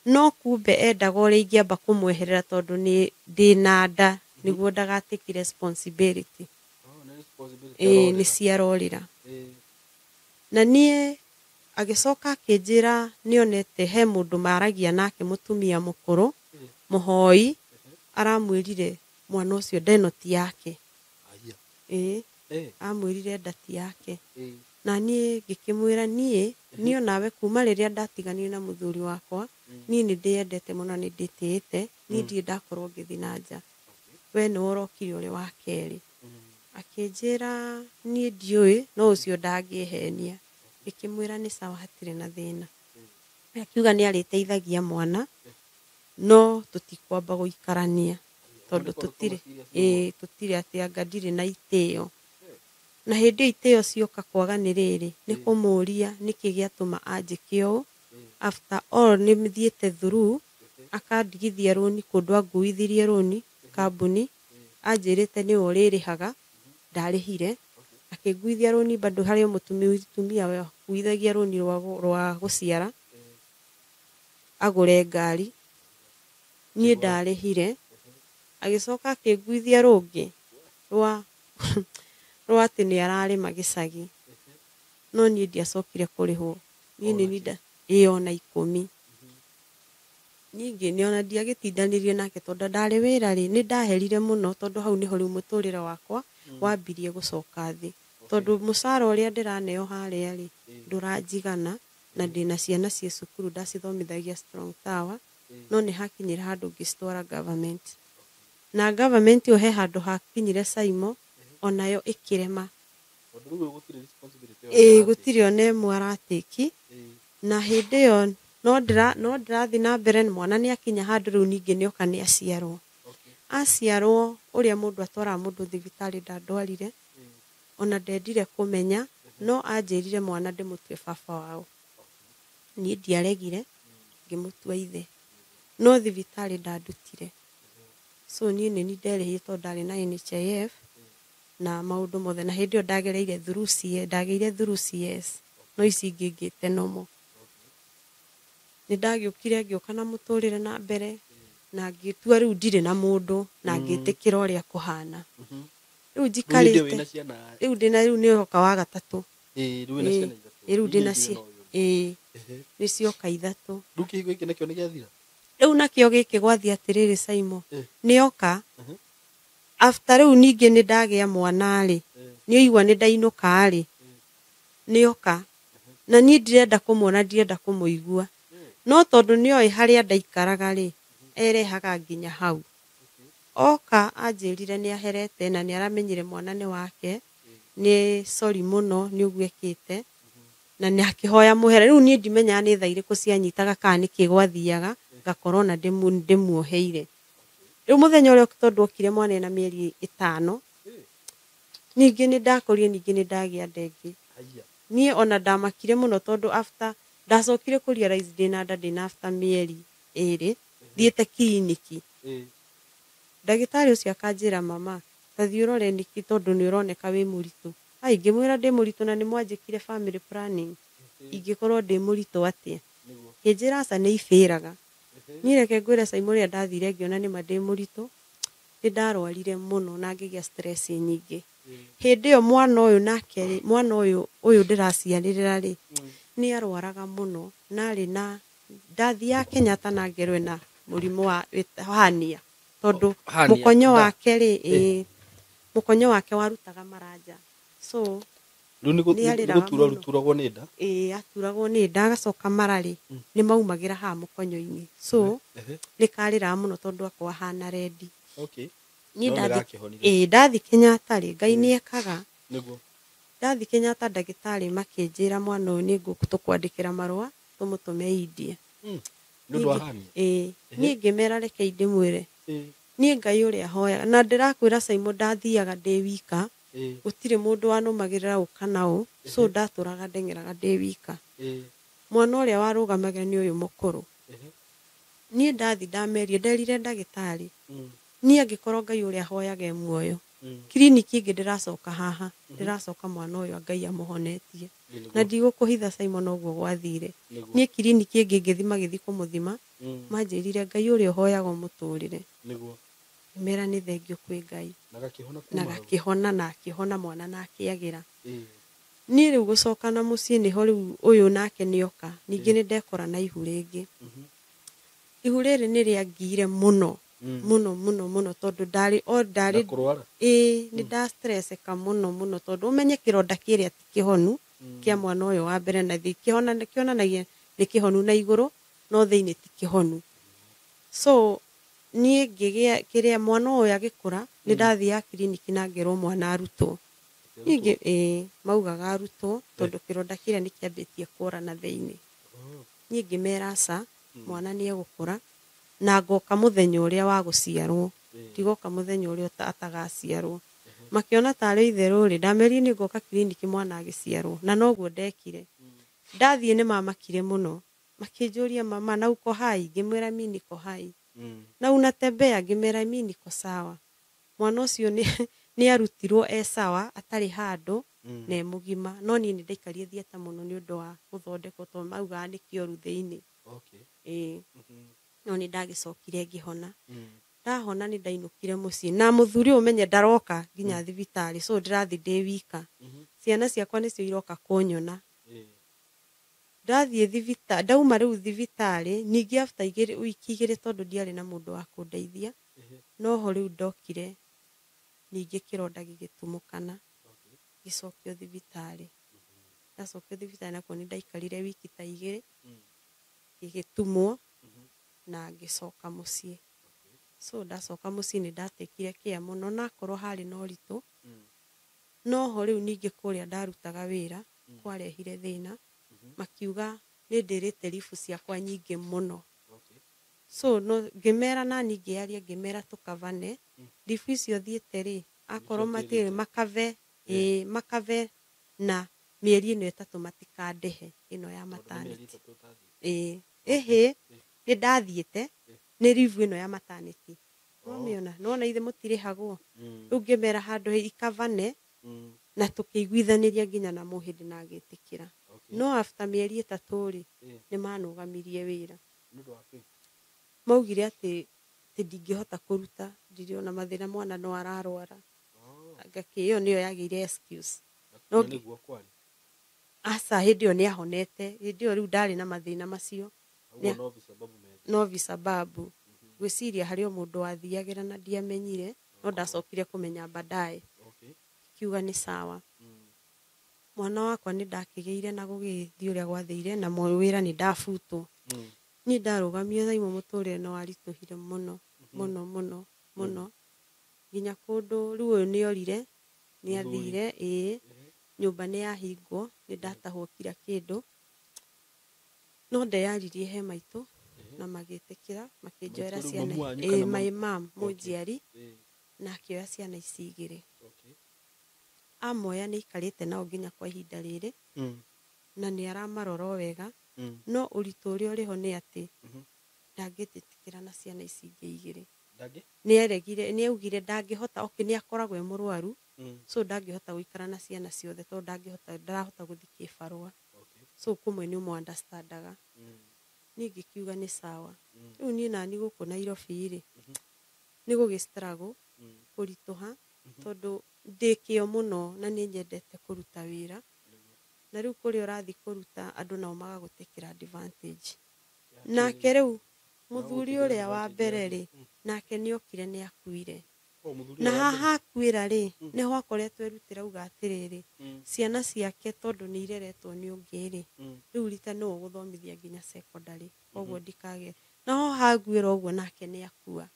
No kumbe endaga ũrĩa ingĩamba kũmweherera tondũ nĩ ndĩna nda nĩguo ndagatake responsibility. Oh, nĩ responsibility Ĩĩ, arorera. nĩ ciarorĩra. Ĩĩ. Na niĩ agĩcoka akĩnjĩra nĩonete he mũndũ maragia nake mũtumia mũkũrũ, mũhoi, aramwĩrire mwana ũcio nda ĩno ti yake. Aya. Ĩĩ, Eh. amwĩrire nda ti yake. Ĩĩ. Na niĩ ngĩkĩmwĩra niĩ, niĩ onawe kuma rĩrĩa ndatiganire na mũthuri wakwa, niĩ nĩ ndĩyendete mũno nĩ ndĩtĩĩte, niĩ ndirĩ ndakorwo ngĩthiĩ na nja. We nĩwe ũrokire ũrĩ wa kerĩ. Akĩnjĩra niĩ ndiũĩ, no ũcio ndangĩhenia. Ngĩkĩmwĩra nĩ sawa hatirĩ na thĩna. Akiuga nĩ arĩteithagia mwana, no tũtikwamba gũikarania tondũ tũtirĩ, ĩĩ, tũtirĩ atĩ anga ndirĩ na itĩo. Na hĩndĩ ĩyo itĩo cioka kwaga nĩ rĩrĩ, nĩ kũmũria nĩkĩ gĩatũma anjĩke ũũ. After all nĩ thiĩte through, akandigithia rũni kũndũ anguithirie rũni kambuni, anjĩrĩte nĩwe ũrĩrĩhaga, ndarĩhire. Akĩnguithia rũni bado harĩ o mũtumia wakuithagia rũni rwa gũciara, agũre ngari. Niĩ ndarĩhire. Agĩcoka akĩnguithia rũngĩ rwa atĩ nĩ ararĩma gĩcagi. No niĩ ndiacokire kũrĩhwo. Niĩ nĩ ninda ĩĩ ona 10. Ningĩ nĩ ona ndiagĩtindanirie nake tondũ ndarĩ wĩra rĩ, nĩ ndaherire mũno tondũ hau nĩho rĩu mũtũrĩre wakwa wambirie gũcoka thĩ. Tondũ mũcara ũrĩa ndĩraneo harĩa rĩ, ndũranjigana na ndĩna ciana ciĩ cukuru ndacithomithagia Strong Tower, no nĩ hakinyire handũ ngĩcitwara government. Na government ĩyo he handũ hakinyire Saimo, onayo ĩkĩrema. Tondũ rĩu gũtirĩ responsibility ĩyo Ĩĩ, aratake. gũtirĩ ona ĩmwe aratĩki. Na hĩndĩ ĩyo no ndĩrathiĩ na mbere, mwana nĩ akinya handũ rĩu ningĩ nĩoka nĩ aciarwo. Aciarwo ũrĩa mũndũ atwaraga mũndũ thibitarĩ ndandwarire, ona ndendire kũmenya, no anjĩrire mwana ndĩmũtue baba wao. Niĩ ndiaregire, ngĩmũtua ithe. No thibitarĩ ndandutire. So niĩ nĩ niĩ nderĩhire tondũ ndarĩ na NHIF na maũndũ mothe. Na hĩndĩ ĩyo ndagereire through CS, ndagĩire through CS, no ici ingĩ ngĩte normal. Nĩ ndagĩũkire ngĩũka na mũtũrĩre na mbere, na ngĩtua rĩu ndirĩ na mũndũ, na ngĩtĩkĩra ũrĩa kũhana. Rĩu njikarĩte. Rĩu ndĩna rĩu nĩ oka wa gatatũ. Ĩĩ, rĩu wĩna ciana ithatũ. Ĩĩ, rĩu ndĩna Iria cia- igĩrĩ no ũyũ. ĩĩ, nĩ cioka ithatũ. Rĩu kĩhigo gĩkĩ nakĩo nĩ gĩathira? Rĩu nakĩo gĩkĩ gwathiĩ atĩrĩrĩ Saimo, nĩ oka. After rĩu ningĩ nĩ ndagĩa mwana rĩ, nĩ oigua nĩ ndainũka rĩ, nĩ oka. Na niĩ ndirenda kũmuona, ndirenda kũmũigua. No tondũ nĩ oĩ harĩa ndaikaraga rĩ, erehaga nginya hau. Oka anjĩrire nĩ aherete na nĩ aramenyire mwana nĩ wake, nĩ sorry mũno nĩ ũguo ekĩte, na nĩ akĩhoya mũhera. Rĩu niĩ ndimenyaga nĩ thaa irĩkũ cianyitaga kana nĩkĩ gwathiaga, ngakorwo na ndĩmuoheire. Rĩu mũthenya ũrĩa tondũ okire mwana ena mĩeri 5, ningĩ nĩ ndakorire ningĩ nĩ ndagĩa nda ĩngĩ. Niĩ ona ndamakire mũno tondũ after ndacokire kũ realize ndĩna nda ndĩna after mĩeri 2, thiĩte kiriniki. Ndagĩtarĩ ũcio akanjĩra mama, Ta thiĩ ũrore nĩkĩ tondũ nĩ ũroneka wĩ mũritũ. Ai, ngĩmwĩra ndĩ mũritũ na nĩ mwanjĩkire family planning. Ingĩkorwo ndĩ mũritũ atĩa? Kĩnjĩra aca nĩ ibĩraga. Niĩ reke ngwĩre Simon ũrĩa ndathire ngĩona nĩma ndĩ mũritũ, nĩ ndarwarire mũno na ngĩgĩa stress nyingĩ. Hĩndĩ ĩyo mwana ũyũ nake rĩ, mwana ũyũ ũyũ ndĩraciarĩrĩra rĩ, nĩ arwaraga mũno na arĩ na ndathiaga Kenyatta na ngerwo ena mũrimũ wa hernia tondũ mũkonyo wake rĩ, ĩĩ, mũkonyo wake warutaga maranja. So Rĩu nĩ gũturwo ruturagwo nĩ nda? Ĩĩ, aturagwo nĩ nda agacoka mara rĩ, nĩ maumagĩra haha mũkonyo-inĩ. So nĩ karĩraga mũno tondũ akoragwo ahana rendi. Niĩ ndathi Kenyatta rĩ, Ngai nĩ ekaga. Ndathi Kenyatta ndagĩtarĩ makĩnjĩra mwana ũyũ nĩ tũkwandĩkĩra marũa tũmũtũme India. Ĩĩ, niĩ ngĩmera reke ndĩmwĩre. Niĩ Ngai ũrĩa hoyaga na ndĩrakwĩra Simon ndathiaga ndĩ wika. Gũtirĩ mũndũ wanũmagĩrĩra ũ kana ũ, so ndatũraga ndeng'eraga ndĩ wika. Mwana ũrĩa warũgamaga nĩ ũyũ mũkũrũ. Niĩ ndathi ndamerie, nderire ndagĩtarĩ, niĩ angĩkorwo Ngai ũrĩa hoyaga e muoyo, kiriniki ĩngĩ ndĩracoka haha, ndĩracoka mwana ũyũ Ngai amũhonetie. Na ndigũkũhitha Simon ũguo gwathire. Niĩ kiriniki ĩngĩ ngĩthi magĩthi kũmũthima, manjĩrire Ngai ũrĩa ũhoyaga ũmũtũrĩre. Ngĩmera nĩ thengio kwĩ Ngai. Na gakĩhona na akĩhona mwana na akĩagĩra. Niĩ rĩu gũcoka na mũciĩ nĩho rĩu ũyũ nake nĩoka. Ningĩ nĩ ndekora na ihu rĩngĩ. Ihu rĩrĩ nĩ rĩangire mũno. Mũno mũno mũno tondũ ndarĩ o ndarĩ ĩĩ nĩ ndastresseka mũno mũno tondũ ũmenye kĩronda kĩrĩa ti kĩhonu kĩa mwana ũyũ wa mbere na thĩ kĩhona kĩonanagia nĩ kĩhonu na igũrũ no thĩinĩ ti kĩhonu. So niĩ ngĩgĩa kĩrĩa mwana ũyũ agĩkũra nĩ ndathiaga kiriniki na ngerwo mwana arutwo. Ningĩ ĩĩ maugaga arutwo tondũ kĩronda kĩrĩa nĩ kĩambĩtie kũra na thĩinĩ. Niĩ ngĩmera aca mwana nĩ egũkũra na ngoka mũthenya ũrĩa wa gũciarwo, ndigoka mũthenya ũrĩa atagaciarwo. Makĩona tarĩ itherũ rĩ, ndamerire nĩ ngoka kiriniki mwana agĩciarwo na noguo ndekire. Ndathiĩ nĩ mamakire mũno, makĩnjũria mama na uko hai? Ngĩmwĩra mi niko hai. Na unatembea? Ngĩmera mi niko sawa. Mwana ũcio nĩ arutirwo e sawa atarĩ handũ na e mũgima, no niĩ nĩ ndaikarire theatre mũno nĩ ũndũ wa gũthondekwo tondũ maugaga nĩ kĩoru thĩinĩ. Ĩĩ. No nĩ ndagĩcokire ngĩhona. Ndahona nĩ ndainũkire mũciĩ na mũthuri ũyũ ũmenye ndaroka nginya thibitarĩ, so ndĩrathiĩ ndĩ wika. Ciana ciakwa nĩcio iroka kũnyona. Ndathiĩ thibitarĩ, ndauma rĩu thibitarĩ ningĩ after igĩrĩ, wiki igĩrĩ tondũ ndiarĩ na mũndũ wa kũndeithia, noho rĩu ndokire ningĩ kĩronda gĩgĩtumũkana, ngĩcokio thibitarĩ. Ndacokio thibitarĩ nakuo nĩ ndaikarire wiki ta igĩrĩ, gĩgĩtumwo na ngĩcoka mũciĩ. So ndacoka mũciĩ nĩ ndatekire care mũno nakorwo harĩ na ũritũ, noho rĩu ningĩ kũrĩa ndarutaga wĩra kwarehire thĩna, makiuga nĩ ndĩrĩte ribu ciakwa nyingĩ mũno. So no ngĩmera nani ngĩaria ngĩmera tũkavane ribu icio thiĩte rĩ, akorwo matirĩ makave, ĩĩ makave na mĩeri ĩno ĩtatũ matikandĩhe ĩno ya maternity. Ĩĩ ĩhĩ nĩ ndathiĩte nĩ ribu ĩno ya maternity. Nĩwamĩona? Nĩwona ithe mũtirĩhagwo. Rĩu ngĩmera handũ ikavane na tũkĩiguithanĩria nginya na mũhĩndĩ na agĩtĩkĩra. No after mĩeri ĩtatũ rĩ, nĩ manũgamirie wĩra. Maugire atĩ ndingĩhota kũruta, ndirĩ ona mathĩna mwana no ararwara. Anga kĩ ĩyo nĩyo yagĩire excuse. No aca hĩndĩ ĩyo nĩ ahonete, hĩndĩ ĩyo rĩu ndarĩ na mathĩna macio. No visababu. Ngwĩciria harĩ o mũndũ wathiagĩra na ndiamenyire, no ndacokire kũmenya baadaye. Kiuga nĩ sawa. Mwana wakwa nĩ ndakĩgĩire na gũgĩthiĩ ũrĩa gwathire na wĩra nĩ ndabutwo. Niĩ ndarũgamire thaa imwe mũtũrĩre no waritũhire mũno mũno mũno mũno nginya kũndũ rĩu ũyũ nĩ orire, nĩ athire, ĩĩ, nyũmba nĩ yahingwo, nĩ ndatahwo kila kĩndũ. No ndeyaririe he maitũ na magĩtĩkĩra makĩnjoera ciana, ĩĩ, my mom mũnjiari, na akĩoya ciana ici igĩrĩ. Amoya nĩ aikarĩte nao nginya kwa ihinda rĩrĩ, na nĩ aramarora o wega, no ũritũ ũrĩa ũrĩho nĩ atĩ ndangĩtĩkĩra na ciana ici ingĩ igĩrĩ. Ndangĩ? Nĩ aregire, nĩ augire ndangĩhota. Okay, nĩ akoragwo e mũrwaru, so ndangĩhota gũikara na ciana ciothe tondũ ndangĩhota, ndarahota gũthiĩ kĩbarũa. So kũmwe nĩ ũmũ understandaga. Niĩ ngĩkiuga nĩ sawa. Rĩu niĩ nani gũkũ Nairobi rĩ, nĩ gũgĩ struggle, kũritũha, tondũ ndĩ kĩo mũno na nĩ nyendete kũruta wĩra, na rĩu kũrĩa ũrathiĩ kũruta andũ nao magagũtekera advantage. Nake rĩu mũthuri ũrĩa wa mbere rĩ, nake nĩ okire nĩ akuire. Oh, mũthuri na ũrĩa wa mbere. Haha akuĩra rĩ, nĩho akoretwo erutĩra auga atĩrĩrĩ, ciana ciake tondũ nĩ ireretwo nĩ ũngĩ rĩ, rĩu rita nĩwe ũgũthomithia nginya secondary, koguo ndikage. Naho haguĩra ũguo nake nĩ akua.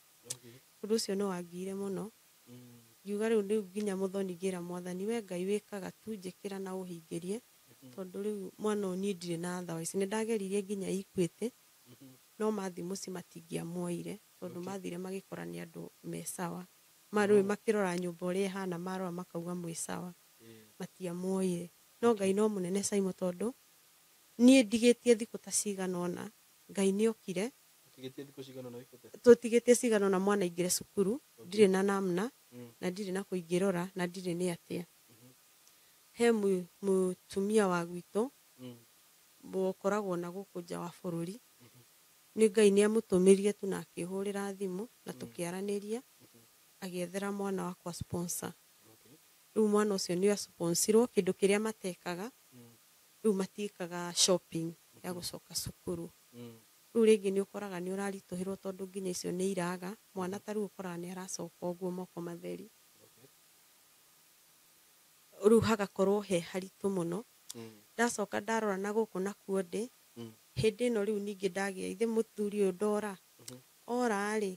Ũndũ ũcio nĩ wangiire mũno. Ngiuga rĩu nginya mũthoni ngĩra mwathani, we Ngai wĩkaga tu, njĩkĩra na ũhingĩrie, tondũ rĩu mwana ũyũ niĩ ndirĩ na otherwise. Nĩ ndageririe nginya Equity, no mathiĩ mũciĩ matingĩamuoire, tondũ mathire magĩkora nĩ andũ me sawa. Marũĩ makĩrora nyũmba ũrĩa ĩhana, marora makauga mwĩ sawa, matiamuoire. No Ngai no mũnene Simon, tondũ niĩ ndigĩtie thikũ ta cigana ũna, Ngai nĩ okire. Ũtigĩtie thikũ cigana ũna wĩkĩte? Tũtigĩtie cigana ũna mwana aingĩre cukuru, ndirĩ na namna, na ndirĩ na kũingĩrora, na ndirĩ nĩ atĩa. He mũtumia wa gwitũ ũkoragwo na gũkũ nja wa bũrũri, nĩ Ngai nĩ amũtũmĩrie tu na akĩhũrĩra thimũ na tũkĩaranĩria, agĩethera mwana wakwa sponsor. Rĩu mwana ũcio nĩ asponsirwo, kĩndũ kĩrĩa matekaga rĩu matiĩkaga shopping ya gũcoka cukuru. Rĩu rĩngĩ nĩ ũkoraga nĩ ũraritũhĩrwo, tondũ nginya icio nĩ iraga mwana, ta rĩu ũkoraga nĩ aracoka ũguo moko matheri. Rĩu hagakorwo he haritũ mũno. Ndacoka ndarora na gũkũ nakuo ndĩ hĩndĩ ĩno rĩu ningĩ ndagĩa ithe mũthuri ũyũ ndora ora rĩ,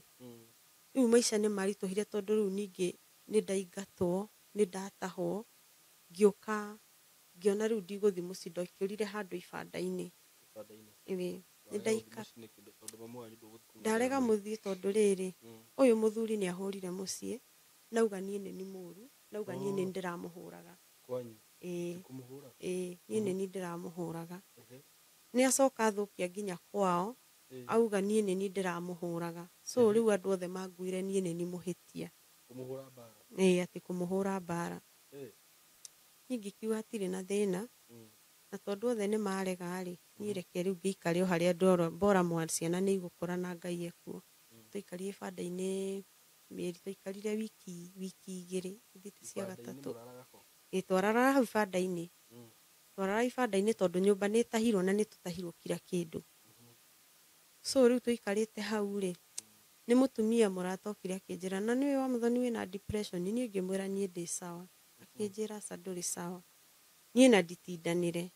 rĩu maica nĩ maritũhire, tondũ rĩu ningĩ nĩ ndaingatwo, nĩ ndatahwo, ngĩũka ngĩona rĩu ndigũthiĩ mũciĩ, ndokĩrire handũ ibanda-inĩ. Ibanda-inĩ. Ĩĩ, nĩ Warega ndaika gũthiĩ mũciĩ nĩkĩ? Tondũ mamu wanyu ndũgũthiĩ kũmwĩra ndarega mũciĩ. Mũthiĩ tondũ rĩrĩ, ũyũ mũthuri nĩ ahũrire mũciĩ nauga niĩ nĩ ni mũru, nauga niĩ nĩ ndĩramũhũraga. Kwanyu? Ĩĩ. Kũmũhũra? Ĩĩ, niĩ nĩ ni ndĩramũhũraga. Nĩ acoka athũkia nginya kwao, auga niĩ nĩ ni ndĩramũhũraga. So rĩu andũ othe manguire niĩ nĩ ni mũhĩtia. Kũmũhũra mbara? Ĩĩ, atĩ kũmũhũra mbara. Niĩ ngĩkiuga hatirĩ na thĩna, na tondũ othe nĩ marega rĩ, niĩ reke rĩu ngĩikare o harĩa ndora bora mwa ciana nĩ igũkũra na Ngai ekuo. Twaikarire ibanda-inĩ mĩeri, twaikarire wiki 2 ithiĩte cia Ibanda-inĩ gatatũ. mũraraga kũ? Ĩ, twararaga hau ibanda-inĩ. Twararaga ibanda-inĩ tondũ nyũmba nĩ ĩtahirwo na nĩ tũtahirwo kila kĩndũ. So rĩu tũikarĩte hau rĩ, nĩ mũtumia mũrata okire akĩnjĩra, na nĩwe wa mũthoni wĩna depression. Niĩ ngĩmwĩra niĩ ndĩ sawa. Akĩnjĩra aca, ndũrĩ sawa. Niĩ na nditindanĩre,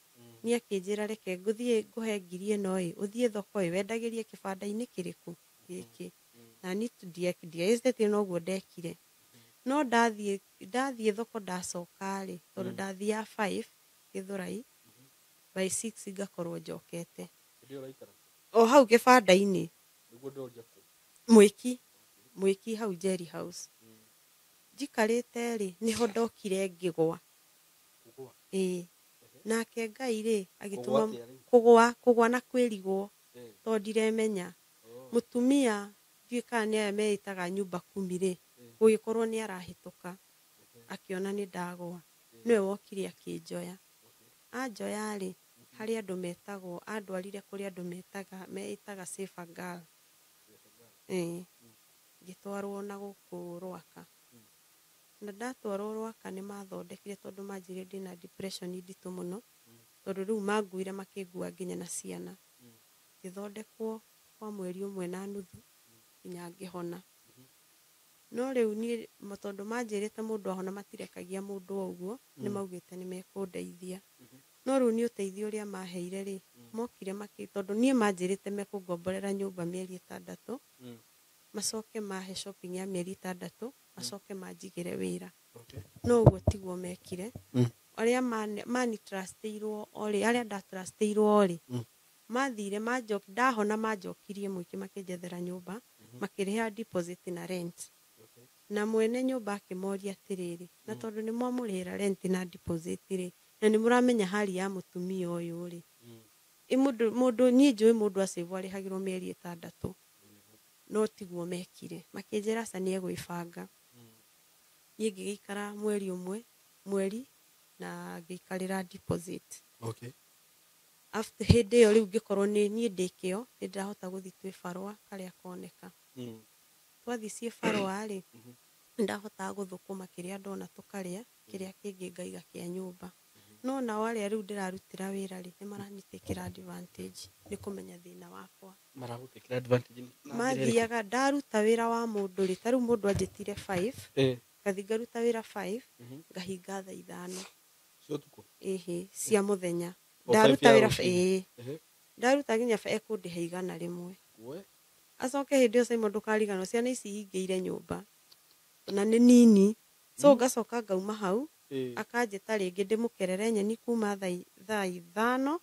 niĩ akĩnjĩra reke ngũthiĩ ngũhe ngiri ĩno ĩ, ũthiĩ thoko ĩ, wendagĩrie kĩbanda-inĩ kĩrĩkũ gĩkĩ. Na niĩ ndiaĩcĩtie noguo ndekire, no ndathiĩ thoko ndacoka rĩ, tondũ ndathiaga 5 Gĩthũrai, by 6 ngakorwo njokete. Hĩndĩ ĩyo ũraikara? O hau kĩbanda-inĩ. Nĩguo ndĩroria kũ? Mwĩki hau Jerry House njikarĩte rĩ, nĩho ndokire ngĩgwa. Kũgũa? Ĩĩ, nake Ngai rĩ agĩtũma. Kũgũa atĩa rĩu? Kũgwa na kwĩrigwo, tondũ ndiremenya. Mũtumia ndiũĩ kana nĩ aya meĩtaga nyumba kumi rĩ, gũgĩkorwo nĩ arahĩtũka, akĩona nĩ ndagwa, nĩwe wokire akĩnjoya. Anjoya rĩ, harĩ andũ metagwo, andwarire kũrĩ andũ meĩtaga Safer Girl. Ĩĩ, ngĩtwarwo na gũkũ Rwaka, na ndatwarwo Rwaka nĩ mathondekire, tondũ manjĩrire ndĩna depression nditũ mũno, tondũ rĩu manguire makĩngua nginya na ciana. Ngĩthondekwo kwa mweri 1.5 nginya ngĩhona. No rĩu niĩ tondũ manjĩrĩte mũndũ ahona matirekagia mũndũ o ũguo, nĩ maugĩte nĩ mekũndeithia. No rĩu nĩ ũteithio ũrĩa maheire rĩ, mokire makĩ, tondũ niĩ manjĩrĩte mekũngomborera nyũmba mĩeri 6, macoke mahe shopping ya mĩeri 6, macoke manjigĩre wĩra. No ũguo tiguo mekire. Arĩa mani trustĩirwo o rĩ, arĩa ndatrustĩirwo rĩ, mathire manjoki ndahona, manjokirie mũingĩ, makĩnjethera nyũmba, makĩrĩha deposit na rent. Na mwene nyũmba akĩmoria atĩrĩrĩ, na tondũ nĩ mwamũrĩhĩra rent na deposit rĩ, na nĩ mũramenya hali ya mũtumia ũyũ rĩ, ĩ mũndũ niĩ njũĩ mũndũ acĩvwo arĩhagĩrwo mĩeri 6. No tiguo mekire, makĩnjĩra aca nĩ egwĩbanga. Niĩ ngĩgĩikara mweri ũmwe, mweri na ngĩikarĩra deposit. Okay. After hĩndĩ ĩyo rĩu ngĩkorwo nĩ niĩ ndĩ kĩo, nĩ ndĩrahota gũthiĩ twĩ barũa karĩa koneka. Twathiĩ ciĩ barũa rĩ, nĩ ndahotaga gũthũkũma kĩrĩa ndona tũkarĩa, kĩrĩa kĩngĩ ngaiga kĩa nyũmba. No nao arĩa rĩu ndĩrarutĩra wĩra rĩ, nĩ maranitĩkĩra advantage nĩ kũmenya thĩna wakwa. Maragũtĩkĩra advantage na njĩra ĩrĩkũ? Mathiaga ndaruta wĩra wa mũndũ rĩ, ta rĩu mũndũ anjĩtire 5, ngathi ngaruta wĩra 5, ngahinga thaa 5. Cia ũtukũ? Ĩhĩ, cia mũthenya. O five Ndaruta ya wĩra rũcinĩ? ĩĩ. Ndaruta nginya ekũndĩha 100. We? Acoke hĩndĩ ĩyo Simon ndũkariganĩrwo, ciana ici hingĩire nyũmba na nĩ nini. So ngacoka ngauma hau, akanjĩta rĩngĩ ndĩmũkerere nyeni kuma thaa 5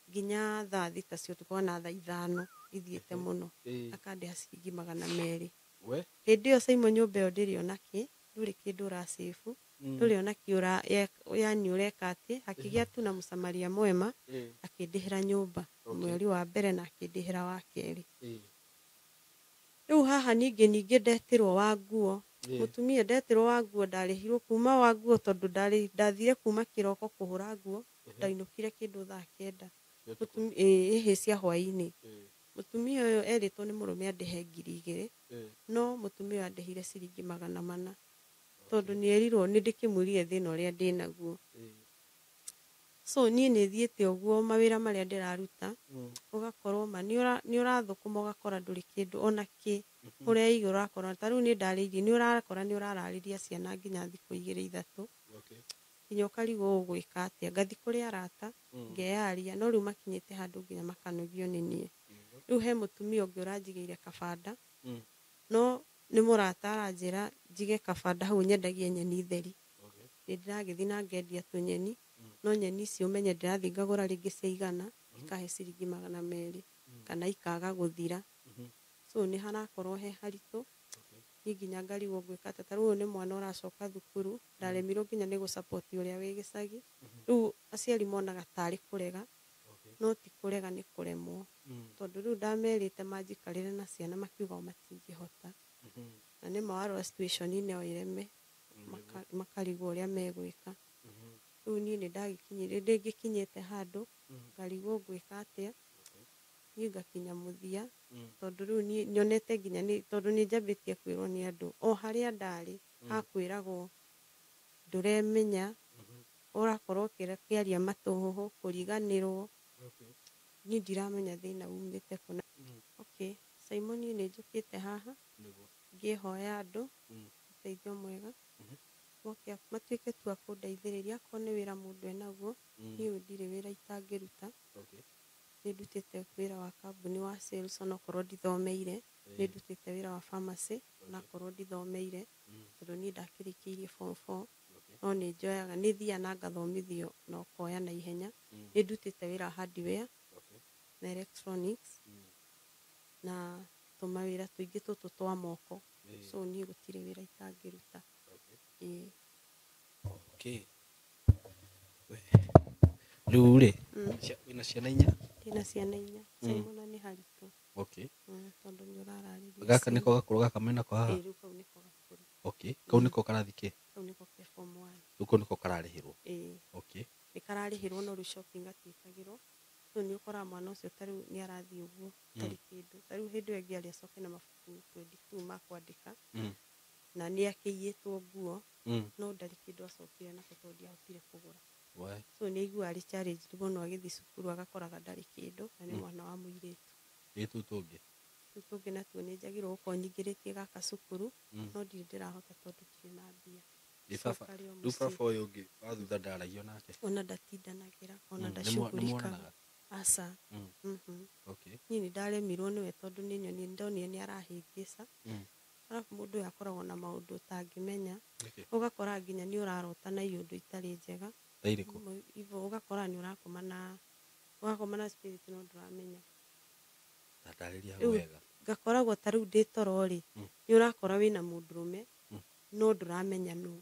nginya thaa 6 cia ũtukũ kana thaa 5 ithiĩte mũno. Akandĩha ciringi 200. We? Hĩndĩ ĩyo Simon nyũmba ĩyo ndĩrĩ ona kĩ, ndũrĩ kĩndũ ũracĩbu, ndũrĩ ona kĩ yani ũreka atĩ, hakĩgĩa tu na mũsamaria mwema, akĩndĩhĩra nyũmba mweri wa mbere na akĩndĩhĩra wa kerĩ. Rĩu haha ningĩ ndetĩrwo wa nguo. Mũtumia ndetĩrwo wa nguo, ndarĩhirwo kuma wa nguo tondũ ndathire kuma kĩroko kũhũra nguo, ndainũkire kĩndũ thaa 9. Ĩhĩ cia hwaĩ-inĩ. Mũtumia ũyũ erĩtwo nĩ mũrũme andĩhe 2,000, no mũtumia ũyũ andĩhire ciringi 400. Tondũ nĩ erirwo nĩ ndĩkĩmwĩrire thĩna ũrĩa ndĩnaguo. So niĩ nĩ thiĩte ũguo mawĩra marĩa ndĩraruta, ũgakorwo ma nĩ ũrathũkũma ũgakora ndũrĩ kĩndũ ona kĩ ũreiga ũrakora. Ta rĩu nĩ ndarĩirie, nĩ ũrakora nĩ ũrararĩria ciana nginya thikũ 2 3. Nginya ũkarigwo ũgwĩka atĩa. Ngathi kũrĩ arata, ngeyaria, no rĩu makinyĩte handũ nginya makanogio nĩ niĩ. Rĩu he mũtumia ũngĩ ũranjigĩire kabanda, no nĩ mũrata aranjĩra njige kabanda hau nyendagie nyeni theri. Nĩ ndĩragĩthiĩ na ngendia tũnyeni, no nyeni icio ũmenye ndĩrathiĩ ngagũra rĩngĩ cia 100, ikahe ciringi 200, kana ikaga gũthira. So nĩ harakorwo he haritũ. Niĩ nginya ngarigwo ngwĩka atĩa. Ta rĩu ũyũ nĩ mwana ũracoka thukuru, ndaremirwo nginya nĩ gũsupport ũrĩa wĩ gĩcagi. Rĩu aciari monaga tarĩ kũrega, no ti kũrega nĩ kũremwo. Tondũ rĩu ndamerĩte manjikarĩre na ciana makiuga o matingĩhota. Na nĩ ma warora situation no ĩreme, makarigwo ũrĩa megwĩka. Rĩu niĩ nĩ ndagĩkinyire, ndĩngĩkinyĩte handũ, ngarigwo ngwĩka atĩa. Niĩ ngakinya mũthia, tondũ rĩu niĩ nyonete nginya nĩ, tondũ nĩ njambĩtie kwĩrwo nĩ andũ, o harĩa ndarĩ, hakwĩragwo ndũremenya, ũrakorwo ũkĩaria matũhũhũ, kũriganĩrwo. Niĩ ndiramenya thĩna umĩte kũ. Okay, Simon niĩ nĩ njũkĩte haha, ngĩhoya andũ, ũteithio mwega. Moke matuĩke tu a kũndeithĩrĩria, akorwo nĩ wĩra mũndũ enaguo, niĩ ndirĩ wĩra itangĩruta. Nĩ ndutĩte wĩra wa kambuni wa sales onokorwo ndithomeire, nĩ ndutĩte wĩra wa pharmacy onakorwo ndithomeire, tondũ niĩ ndakĩrĩkĩirie form 4, no nĩ njoyaga, nĩ thiaga na ngathomithio na ũkoya na ihenya. Nĩ ndutĩte wĩra wa hardware na electronics na tũmawĩra tũingĩ tũtũ twa moko. So niĩ gũtirĩ wĩra itangĩruta. Okay. Rĩu rĩ, wĩna ciana 4? Ndĩna ciana 4. Simon nĩ haritũ. Tondũ nĩ ũrararĩria Gaka ciana. nĩko gakũrũ gaka menako haha? Ĩĩ, rĩu kau nĩko gakũrũ. Kau nĩko karathiĩ kĩ? Kau nĩko ke form 1. Rĩu kau nĩko kararĩhĩrwo? Ĩĩ. Nĩ kararĩhĩrwo no rĩu shopping gatiĩkagĩrwo. So nĩ ũkoraga mwana ũcio ta rĩu nĩ arathiĩ ũguo, tarĩ kĩndũ. Ta rĩu hĩndĩ ĩyo ĩngĩ arĩ acoke na mabuku 22 ma kwandĩka. Na nĩ akĩiyĩtwo nguo, no ndarĩ kĩndũ acokire nako tondũ ndiahotire kũgũra. So nĩ aiguaga arĩ challenged mũno agĩthiĩ cukuru agakoraga ndarĩ kĩndũ, na nĩ mwana wa mũirĩtu. Ĩ tũu tũngĩ? Tũu tũngĩ natuo nĩ njagĩrĩirwo gũkorwo nyingĩrĩtie gaka cukuru, no ndirĩ ndĩrahota tondũ ndirĩ na mbia. Ĩ baba, Coka rĩ o rĩu mũciĩ. baba ũyũ ũngĩ wa thutha ndaragio nake? Ona ndatindanagĩra, ona Nĩ ndacugurikaga. muonanaga? Aca. Niĩ nĩ ndaremirwo nĩwe tondũ nĩ nyonire, ndonire nĩ arahĩngĩca. Arabu mũndũ ũyũ akoragwo na maũndũ ũtangĩmenya. Ũgakora nginya nĩ ũrarota na iũndũ itarĩ njega. Ta irĩkũ? Ivo ũgakora nĩ ũrakoma na, ũgakoma na spirit no ndũramenya. Ta ndarĩria Rĩu wega. ngakoragwo ta rĩu ndĩ toro rĩ, nĩ ũrakora wĩna mũndũrũme, no ndũramenya nũ.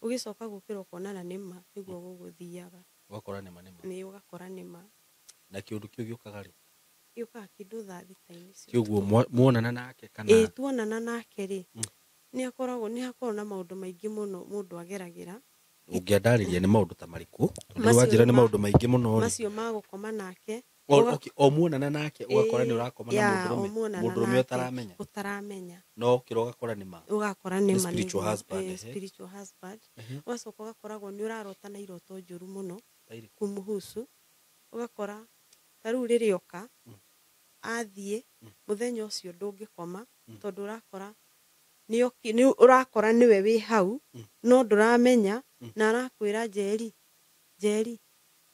Ũgĩcoka gũkĩra ũkona na nĩ ma, nĩguo gũgũthiaga. Ũgakora nĩ ma, nĩ ma. Nĩ ũgakora nĩ ma. Na kĩũndũ kĩu gĩũkaga rĩ? Yũkaga kĩndũ thaa thita-inĩ cia Ti ũguo ũtukũ. Muonana nake kana? Ĩĩ, tuonana nake rĩ, nĩ akoragwo, nĩ hakoragwo na maũndũ maingĩ mũno mũndũ ageragĩra. Ũngĩandarĩria nĩ maũndũ ta marĩkũ? Tondũ Macio wanjĩra nĩ nĩ ma- maũndũ maingĩ mũno rĩ. Macio ma gũkoma nake. Okay, o muonana nake ũgakora nĩ ũrakoma na Ya, mũndũrũme, o muonana mũndũrũme nake, ũtaramenya. Ũtaramenya. No kĩro ũgakora nĩ ma. Ũgakora nĩ Nĩ ma spiritual nĩguo, husband, ĩĩ, ehe. spiritual husband. Ũgacoka ũgakoragwo nĩ ũrarota na iroto njũru mũno Ta irĩkũ? Kumuhusu. Ũgakora ta rĩu rĩrĩa oka athiĩ mũthenya ũcio ndũngĩkoma, tondũ ũrakora nĩ ũrakora nĩwe wĩ hau, no ndũramenya, na arakwĩra Njeri, Njeri,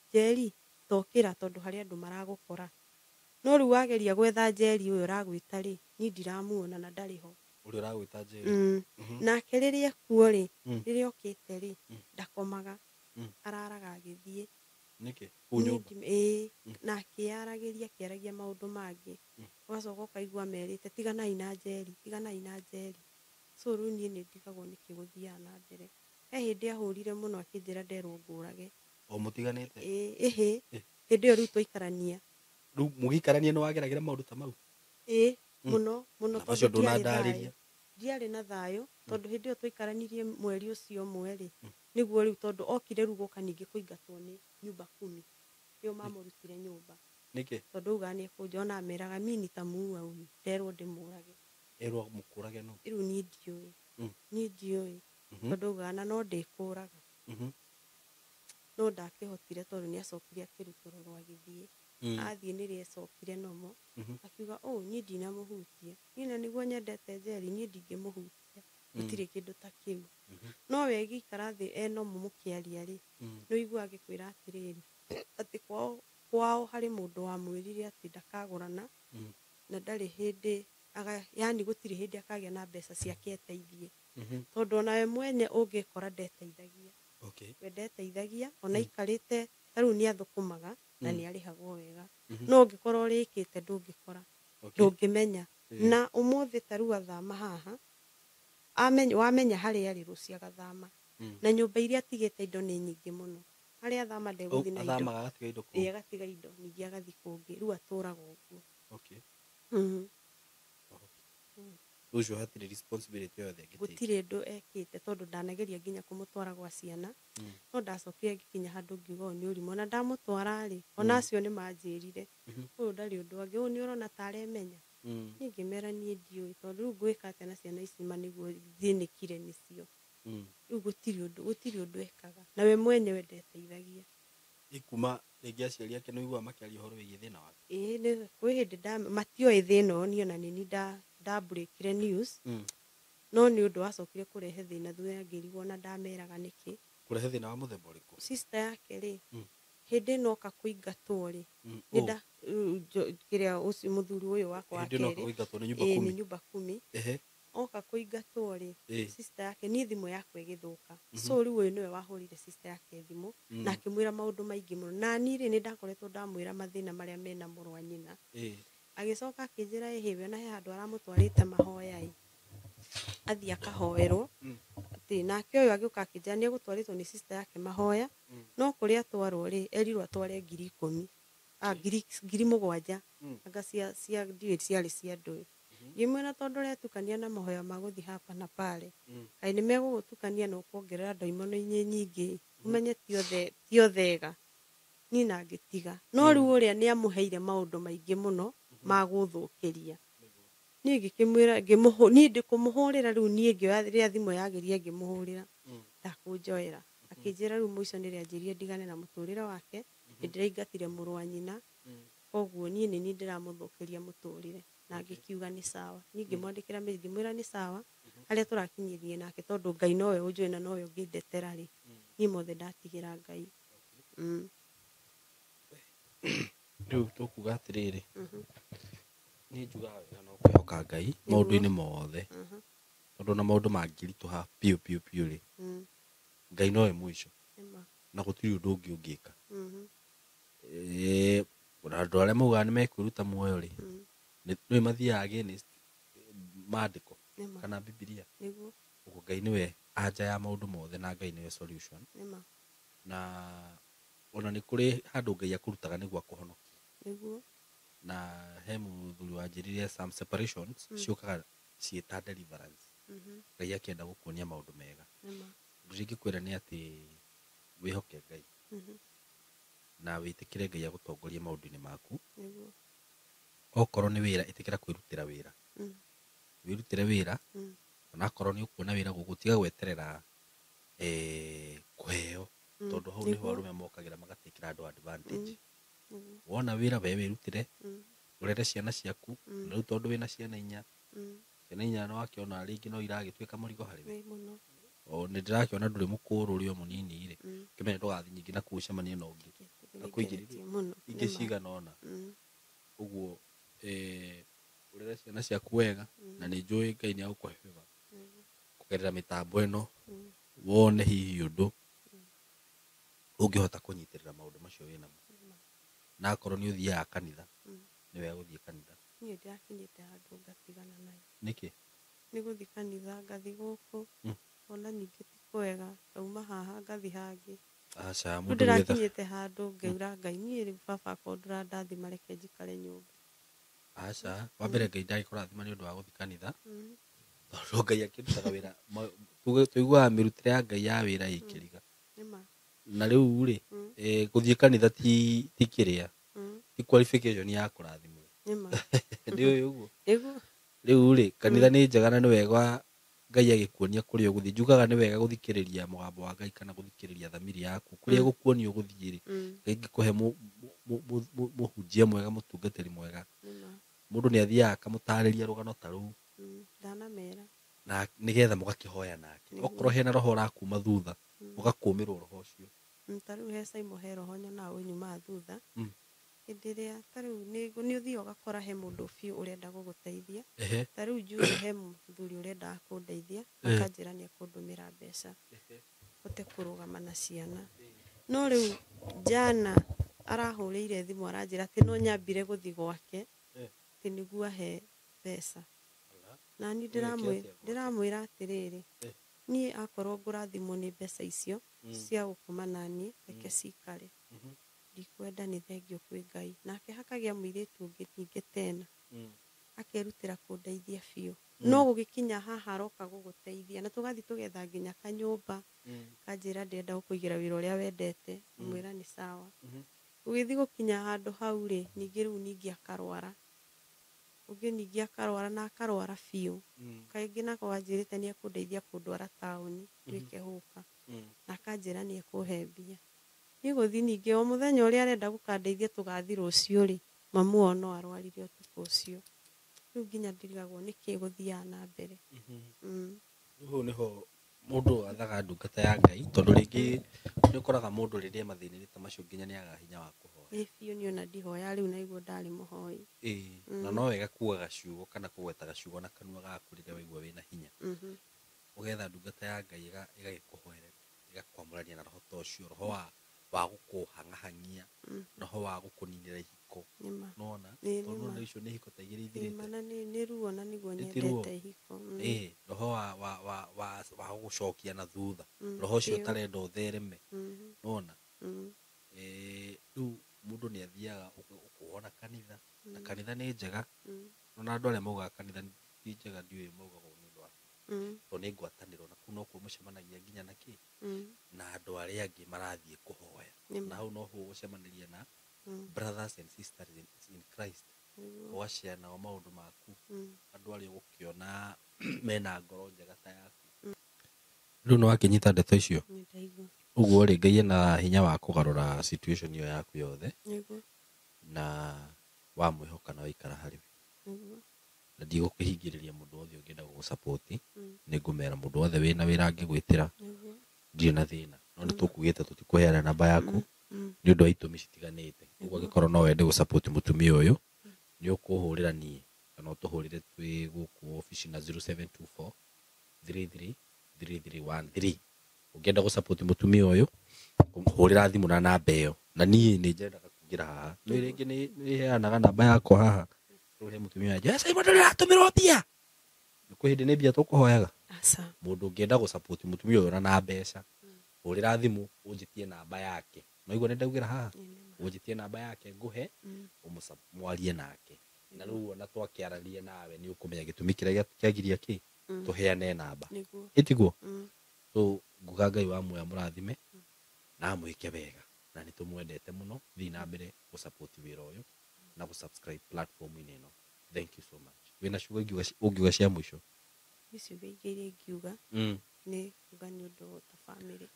Njeri, tokĩra, tondũ harĩ andũ maragũkora. No rĩu wageria gwetha Njeri ũyũ ũragwĩta rĩ, niĩ ndiramuona na ndarĩ ho. Ũrĩa ũragwĩta Njeri. Nake rĩrĩa ekuo rĩ, rĩrĩa okĩte rĩ, ndakomaga, araraga agĩthiĩ. Nĩkĩ? Kũu nyũmba? Ĩĩ, na akĩyaragĩria, akĩaragia maũndũ mangĩ. Ũgacoka ũkaigua merĩte tiganai na Njeri, tiganai na Njeri. So rĩu niĩ nĩ ndigagwo nĩkĩ gũthiaga na mbere. He hĩndĩ ahũrire mũno akĩnjĩra nderwo ngũrage. O mũtiganĩte? Ĩĩ, ĩhĩ. Hĩndĩ ĩyo rĩu twaikarania. Rĩu mũgĩikarania nĩ wageragĩra maũndũ ta mau? Ĩĩ, mũno, mũno, Na tondũ macio ndiarĩ thayũ. ndũnandarĩria. Ndiarĩ na thayũ, tondũ hĩndĩ ĩyo twaikaranirie mweri ũcio ũmwe rĩ, nĩguo rĩu tondũ okire rĩu gũka ningĩ kũingatwo nĩ nyumba kumi. Nĩo mamũrutire nyũmba. Nĩkĩ? Tondũ augaga nĩ ekũnja, ona ameraga mi nitamuua huyu, nderwo ndĩmũrage. Erwo mũkũrage nũ? Rĩu niĩ ndiũĩ. Niĩ ndiũĩ. Tondũ augaga na no ndĩkũraga. No ndakĩhotire tondũ nĩ acokire akĩrutũrũrwo agĩthiĩ. Athiĩ nĩrĩo ecokire nomo. Akiuga, oh, niĩ ndinamũhutia. Niĩ na nĩguo nyendete Njeri, niĩ ndingĩmũhutia. Gũtirĩ kĩndũ ta kĩu. No we gĩikara thĩ e nomo mũkĩaria rĩ, nĩ ũiguaga agĩkwĩra atĩrĩrĩ, atĩ kwao harĩ mũndũ wamwĩrire atĩ ndakagũrana, na ndarĩ hĩndĩ aga, yani gũtirĩ hĩndĩ akagĩa na mbeca ciake eteithie. Tondũ onawe mwene ũngĩkora ndeteithagia. We ndeteithagia, ona aikarĩte, ta rĩu nĩ athũkũmaga na nĩ arĩhagwo wega. No ũngĩkorwo ũrĩkĩte ndũngĩkora, ndũngĩmenya. Na ũmũthĩ ta rĩu athama haha, wamenya harĩa arĩ rũciũ agathama. Na nyũmba iria atigĩte indo nĩ nyingĩ mũno. Harĩa athama ndegũthiĩ na indo. Athamaga agatiga indo kũu. Ĩĩ, agatiga indo, ningĩ agathiĩ kũngĩ. Rĩu atũraga ũguo. Ũcio hatirĩ responsibility yothe angĩtake. Gũtirĩ ũndũ ekĩte tondũ ndanageria nginya kũmũtwara gwa ciana. No ndacokire ngĩkinya handũ ngiuga ũyũ nĩ ũrimũ. Na ndamũtwara rĩ, ona acio nĩ manjĩrire. Ũyũ ndarĩ ũndũ angĩ, ũyũ nĩ ũrona ta aremenya. Niĩ ngĩmera niĩ ndiũĩ tondũ rĩu ngwĩka atĩa na ciana ici ma nĩguo thĩnĩkire nĩcio. Rĩu gũtirĩ ũndũ ekaga. Na we mwenyewe ndeteithagia. Ikuma rĩngĩ aciari ake nĩ ũiguaga makĩaria ũhoro wĩgiĩ thĩna wake? Ĩĩ, nĩ kwĩ hĩndĩ matioĩ thĩna ũyũ, niĩ ona nĩ niĩ ndambũrĩkire news. No nĩ ũndũ wacokire kũrehe thĩna thutha ngĩrigwo na ndameraga nĩkĩ. Kũrehe thĩna wa mũthemba ũrĩkũ? Sister yake rĩ, hĩndĩ ĩno oka kũingatwo rĩ, nĩ nda, kĩrĩa ũcio mũthuri ũyũ wakwa wa Hĩndĩ ĩno oka kerĩ. kũingatwo nĩ nyumba Ĩĩ, nĩ kumi. nyumba kumi. Oka kũingatwo rĩ, sister yake, niĩ thimũ yakwa ĩgĩthũka. So rĩu ũyũ nĩwe wahũrire sister yake thimũ, na akĩmwĩra maũndũ maingĩ mũno. Na niĩ rĩ, nĩ ndakoretwo ndamwĩra mathĩna marĩa mena mũrũ wa nyina. Agĩcoka akĩnjĩra ĩhĩ, we ona he handũ aramũtwarĩte mahoya ĩ. Athiĩ akahoerwo. Atĩ nake ũyũ agĩũka akĩnjĩra nĩ egũtwarĩtwo nĩ sister yake mahoya. No kũrĩa atwarwo rĩ, erirwo atware ngiri ikũmi. Ngiri mũgwanja. Anga cia ndiũĩ ciarĩ cia ndũĩ. Ngĩmwĩra tondũ ũretukania na mahoya ma gũthiĩ hapa na pale. Kaĩ nĩ megũgũtukania na ũkuongerera ndaimono-inĩ nyingĩ. Ũmenye ti othega. Niĩ na ngĩtiga. No rĩu ũrĩa nĩ amũheire maũndũ maingĩ mũno ma gũthũkĩria. Niĩ ngĩkĩmwĩra, niĩ ndĩkũmũhũrĩra rĩu niĩ ngĩoya rĩrĩa thimũ yagĩrire ngĩmũhũrĩra. Ndakũnjoera. Akĩnjĩra rĩu mũico nĩ rĩanjĩrire ndigane na mũtũrĩre wake. Nĩ ndĩraingatire mũrũ wa nyina. Koguo niĩ nĩ niĩ ndĩramũthũkĩria mũtũrĩre. Na ngĩkiuga nĩ sawa. Niĩ ngĩmwandĩkĩra message ngĩmwĩra nĩ sawa. Harĩa tũrakinyĩrie nake tondũ Ngai nowe ũnjũĩ na nowe ũngĩndetera rĩ. Niĩ mothe ndatigĩra Ngai. Rĩu tũkuga atĩrĩrĩ. Niĩ njugaga wega no kwĩhoka Ngai maũndũ-inĩ mothe. Tondũ ona maũndũ mangĩritũha biũ biũ biũ rĩ, Ngai nowe mũico. Na gũtirĩ ũndũ ũngĩ ũngĩka. Ona andũ arĩa maugaga nĩ mekwĩruta muoyo rĩ, nĩ mathiaga against maandĩko kana Bibilia. Ũguo Ngai nĩwe anja ya maũndũ mothe na Ngai nĩwe solution. Na ona nĩ kũrĩ handũ Ngai akũrutaga nĩguo akũhonokie. Na he mũthuri wanjĩrire some separations ciũkaga ciĩta deliverance. Ngai akĩenda gũkuonia maũndũ mega. Nĩma. Ũndũ ũrĩa ingĩkwĩra nĩ atĩ wĩhoke Ngai na wĩtĩkĩre Ngai agũtongorie maũndũ-inĩ maku. Nĩguo. Okorwo nĩ wĩra, ĩtĩkĩra kwĩrutĩra wĩra. Wĩrutĩre wĩra, onakorwo nĩ ũkuona wĩra gũkũ, tiga gweterera kũheo, tondũ hau nĩho arũme mokagĩra magatekĩra andũ advantage. Wona wĩra we wĩrutĩre, ũrere ciana ciaku, na rĩu tondũ wĩna ciana inya, ciana inya nĩ wakĩona rĩngĩ no iragĩtuĩka mũrigo harĩ we. Nĩ mũno. O nĩ ndĩrakĩona ndũrĩ mũkũrũ ũrĩ o mũnini rĩ, kĩmenye ndũgathiĩ nyingĩ na kũu ũcemanie na ũngĩ. Na kwĩ ingĩ Nĩngeretie mũno. ingĩ Nĩma. cigana ũna. Ũguo ũrere ciana ciaku wega, na nĩ njũĩ Ngai nĩ agũkũhe favor kũgerera mĩtambo ĩno, wone hihi ũndũ ũngĩhota kũnyitĩrĩra maũndũ macio wĩnamo. Na akorwo nĩ ũthiaga kanitha, nĩ wega gũthiĩ kanitha. Niĩ ndĩrakinyĩte handũ ngatigana nayo. Nĩkĩ? Nĩ gũthiĩ kanitha ngathi gũkũ, ona ningĩ ti kwega, ngauma haha ngathi hangĩ. Aca, Rĩu mũndũ nĩgetha ndĩrakinyĩte handũ ngaura Ngai niĩ rĩu baba akorwo ndũrandathima reke njikare nyũmba. Aca, wa mbere Ngai ndagĩkũrathima nĩ ũndũ wa gũthiĩ kanitha, tondũ Ngai akĩrutaga wĩra, tũiguaga mĩrutĩre ya Ngai ya wĩra ĩkĩriga. Nĩma. Na rĩu rĩ, gũthiĩ kanitha ti kĩrĩa, ti qualification ya kũrathimwo. Nĩma. Nĩ ũĩ ũguo? Nĩguo. Rĩu rĩ, kanitha nĩ njega na nĩ wega Ngai agĩkuonia kũrĩa ũgũthiĩ. Njugaga nĩ wega gũthikĩrĩria mũgambo wa Ngai kana gũthikĩrĩria thamiri yaku. Kũrĩa gũkuonia ũgũthiĩ rĩ, Ngai angĩkũhe mũhunjia mwega, mũtungatĩri mwega. Nĩma. Mũndũ nĩ athiaga akamũtarĩria rũgano ta rũu. Ndanamera. Na nĩgetha mũgakĩhoya nake. Nĩguo. Okorwo hena roho ũrakuma thutha, mũgakũmĩrwo roho ũcio. Ta rĩu he Simon he roho nyonaga ũnyumaga thutha. Hĩndĩ ĩrĩa ta rĩu nĩ ũthiaga ũgakora he mũndũ biũ ũrenda gũgũteithia. Ta rĩu njuge he mũthuri ũrendaga kũndeithia, akanjĩra nĩ ekũndũmĩra mbeca hote kũrũgama na ciana. No rĩu jana arahũrĩire thimũ aranjĩra atĩ no nyambire gũthiĩ gwake, atĩ nĩguo ahe mbeca. Na niĩ ndĩramwĩra atĩrĩrĩ, niĩ akorwo ngũrathimwo nĩ mbeca icio cia gũkoma naniĩ, reke cikare. Ndikwenda nĩ thengio kwĩ Ngai. Nake hakagĩa mũirĩtu ũngĩ ningĩ tena, akerutĩra kũndeithia biũ. No gũgĩkinya haha aroka gũgũteithia, na tũgathiĩ tũgetha nginya kanyũmba, kanjĩra ndĩrenda gũkũigĩra wĩra ũrĩa wendete, ngamwĩra nĩ sawa. Gũgĩthiĩ gũkinya handũ hau rĩ, ningĩ rĩu ningĩ akarwara. Ũngĩ ningĩ akarwara na akarwara biũ. Kaingĩ nako anjĩrĩte nĩ ekũndeithia kũndwara taũni, nduĩke hũka. Na akanjĩra nĩ ekũhe mbia. Niĩ gũthiĩ ningĩ o mũthenya ũrĩa arenda gũkandeithia tũgathiĩ rũciũ rĩ, mamu wao no arwarire ũtukũ ũcio. Rĩu nginya ndirigagwo nĩkĩ gũthiaga na mbere. Rĩu hau nĩho mũndũ athaga ndungata ya Ngai, tondũ rĩngĩ nĩ ũkoraga mũndũ rĩrĩa mathĩna-inĩ ta macio nginya nĩ agaga hinya wa kũhoya. Ĩ biũ niĩ ona ndihoya rĩu naigua ndarĩ mũhoi. Na no wega kugaga ciugo kana kũgwetaga ciugo na kanua gaku rĩrĩa waigua wĩna hinya. Ũgetha ndungata ya Ngai ĩgagĩkũhoera, ĩgakwamũrania na roho ta ũcio, roho wa gũkũhang'ahang'ia, roho wa gũkũninĩra ihiko. Nĩma. Nĩwona? Ĩ, Tondũ nĩma. nĩ icio nĩ ihiko ta igĩrĩ ithirĩte. Nĩma, na nĩ ruo na nĩguo Nĩ ti ruo. nyendete ihiko. Roho wa gũgũcokia na thutha. Roho ũcio Biũ. ũtarenda ũthereme. Nĩwona? Rĩu mũndũ nĩ athiaga ũkona kanitha, na kanitha nĩ njega. Ona andũ arĩa maugaga kanitha ti njega ndiũĩ maugaga ũguo nĩ ũndũ wa tondũ nĩ ngwatanĩro, na kũu nokuo mũcemanagia nginya na kĩ? Na andũ arĩa angĩ marathiĩ kũhoya. Na hau noho ũgũcemanagia na brothers and sisters in Christ. Ũgacare nao maũndũ maku. Andũ arĩa ũgũkĩona mena ngoro njega ta yaku. Rĩu nĩ wakĩnyita ndeto icio? Nĩ ndaigua. Ũguo rĩ, Ngai ena hinya wa kũgarũra situation ĩyo yaku yothe. Nĩguo. Na wamwĩhoka na waikara harĩ we. Nĩguo. Na ndigũkĩhingĩrĩria mũndũ wothe ũngĩenda gũgũsupport. Nĩ ngũmera mũndũ wothe wĩna wĩra angĩgwĩtĩra, ndirĩ na thĩna. No nĩ tũkugĩte tũtikũheana namba yaku, nĩ ũndũ wa itũmi citiganĩte. Ũguo angĩkorwo no wende gũsupport mũtumia ũyũ, nĩ ũkũhũrĩra niĩ kana ũtũhũrĩre twĩ gũkũ obici na 0724 33 3313. Ũngĩenda gũsupport mũtumia ũyũ, hũrĩra thimũ na namba ĩyo. Na niĩ nĩ nyendaga kũingĩra haha. Nĩ rĩngĩ nĩ heanaga namba yakwa haha. Rĩu he mũtumia wanjia, Simon ndũratũmĩrwo mbia. Nĩ kwĩ hĩndĩ nĩ mbia tũkũhoyaga. Aca. Mũndũ ũngĩenda gũsupport mũtumia ũyũ na mbeca, hũrĩra thimũ ũnjĩtie namba yake. No igua nĩ ndaugĩra haha? Ũnjĩtie namba yake ngũhe, mwarie nake. Na rĩu ona twakĩararia nawe nĩ ũkũmenya gĩtũmi kĩrĩa kĩagiria kĩ tũheane namba. Ĩtiguo? So nguga Ngai wa muoyo amũrathime na amwĩke wega, na nĩ tũmwendete mũno. Thiĩ na mbere gũ-support wĩra ũyũ na gũ-subscribe platform-inĩ ĩno. Thank you so much. Wĩna ciugo ũngiuga cia mũico? Nĩ ciugo ingĩ iria ingiuga nĩ kuga nĩ ũndũ ta family.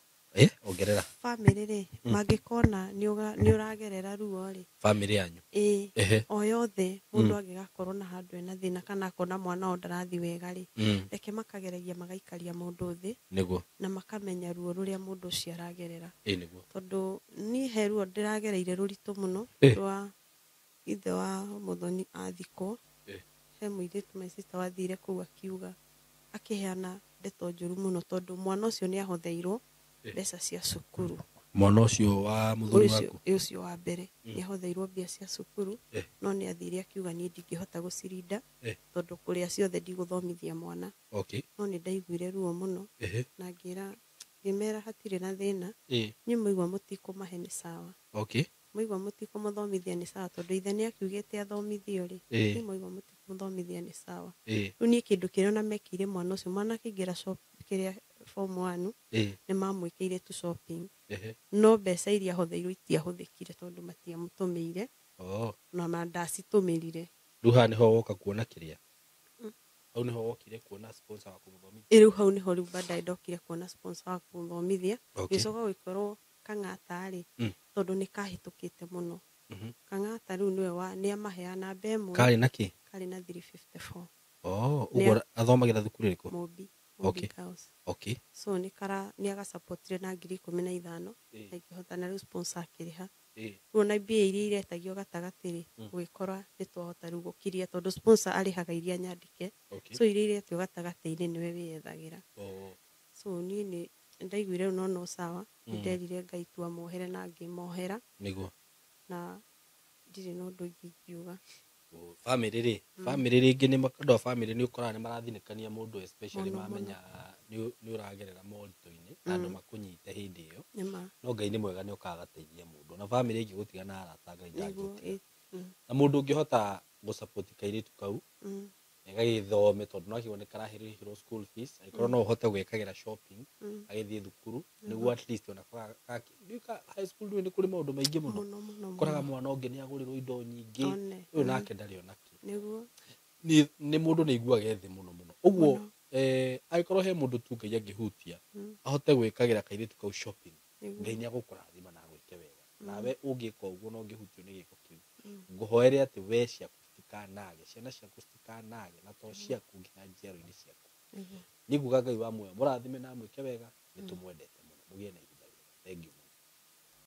Ongerera. Family rĩ, mangĩkona nĩ ũragerera ruo rĩ. Family yanyu? Ĩĩ. O yothe mũndũ angĩgakorwo na handũ ena thĩna kana akona mwana wao ndarathiĩ wega rĩ, reke makageragia magaikaria mũndũ thĩ. Nĩguo. Na makamenya ruo rũrĩa mũndũ ũcio aragerera. Ĩĩ nĩguo. Tondũ niĩ he ruo ndĩragereire rũritũ mũno rwa ithe wa Muthoni athikwo. He mũirĩtu my sister wathire kũu akiuga akĩheana ndeto njũru mũno tondũ mwana ũcio nĩ ahotheirwo mbeca cia cukuru. Mwana ũcio wa mũthuri waku? Ũcio wa mbere nĩ ahotheirwo mbia cia cukuru, no nĩ athire akiuga niĩ ndingĩhota gũcirinda tondũ kũrĩa ciothe ndigũthomithia mwana. No nĩ ndaiguire ruo mũno na ngĩmera hatirĩ na thĩna. Niĩ mũigua mũtikũmahe nĩ sawa. Mũigua mũtikũmũthomithia nĩ sawa tondũ ithe nĩ akiugĩte athomithio rĩ. Niĩ mũigua mũtikũmũthomithia nĩ sawa. Rĩu niĩ kĩndũ kĩrĩa ona mekĩire mwana ũcio, mwana akĩingĩra shop kĩrĩa form 1 nĩ mamwĩkĩire tu shopping. No mbeca iria ahotheirwo itiahũthĩkire tondũ matiamũtũmĩire. Na ndacitũmĩrire. Rĩu haha nĩho woka kuona kĩrĩa? Hau nĩho wokire kuona sponsor wa kũmũthomithia? Rĩu hau nĩho rĩu baadaye ndokire kuona sponsor wa kũmũthomithia. Gĩcoka gũgĩkorwo Kang'ata rĩ, tondũ nĩ kahĩtũkĩte mũno. Kang'ata rĩu nĩwe wa nĩ amaheaga namba ĩmwe. Karĩ na kĩ? Karĩ na 354. Ũguo athomagĩra thukuru ĩrĩkũ? Mũmbi. Mũmbi Girls. So nĩ agasupportire na 15,000 na ikĩhota na rĩu sponsor akĩrĩha. Rĩu ona mbia iria iretagio gatagatĩ rĩ, ũgĩkora nĩ twahota rĩu gũkiria tondũ sponsor arĩhaga iria nyandĩke. So iria iretio gatagatĩ-inĩ nĩwe wĩyethagĩra. So niĩ nĩ ndaiguire rĩu no sawa. Nderire Ngai tu amohere na ngĩmohera. Nĩguo. Na ndirĩ na ũndũ ũngĩ ingiuga. Family rĩ, family rĩngĩ nĩ andũ a family nĩ ũkoraga nĩ marathinĩkania mũndũ especially mamenya nĩ ũragerera moritũ-inĩ na andũ makũnyite hĩndĩ ĩyo. No Ngai nĩ mwega nĩ okaga agateithia mũndũ. Na family ĩngĩgũtiga na arata Ngai ndangĩgũtiga. Na mũndũ ũngĩhota gũ-support kairĩtu kau gagĩthome tondũ no akĩgwo nĩ karahĩrĩhĩrwo school fees, angĩkorwo no ũhote gwĩkagĩra shopping agĩthiĩ thukuru nĩguo at least ona high school nĩ kũrĩ maũndũ maingĩ mũno. Ũkoraga mwana ũngĩ nĩ agũrĩrwo indo nyingĩ, ũyũ nake ndarĩ ona kĩ. Nĩ mũndũ nĩ aiguaga ethĩ mũno mũno. Ũguo angĩkorwo he mũndũ tu Ngai angĩhutia ahote gwĩkagĩra kairĩtu kau shopping, Ngai nĩ agũkũrathima na agwĩke wega. Nawe ũngĩka ũguo na ũngĩhutio nĩ gĩko kĩu, ngũhoere atĩ we ciaku citikanage, ciana ciaku citikanage, na to ciaku nginya njiaro-inĩ ciaku. Nĩ nguga Ngai wa muoyo mũrathime na amwĩke wega, nĩ tũmwendete mũno, mũgĩe na ihinda rĩega. Thank you.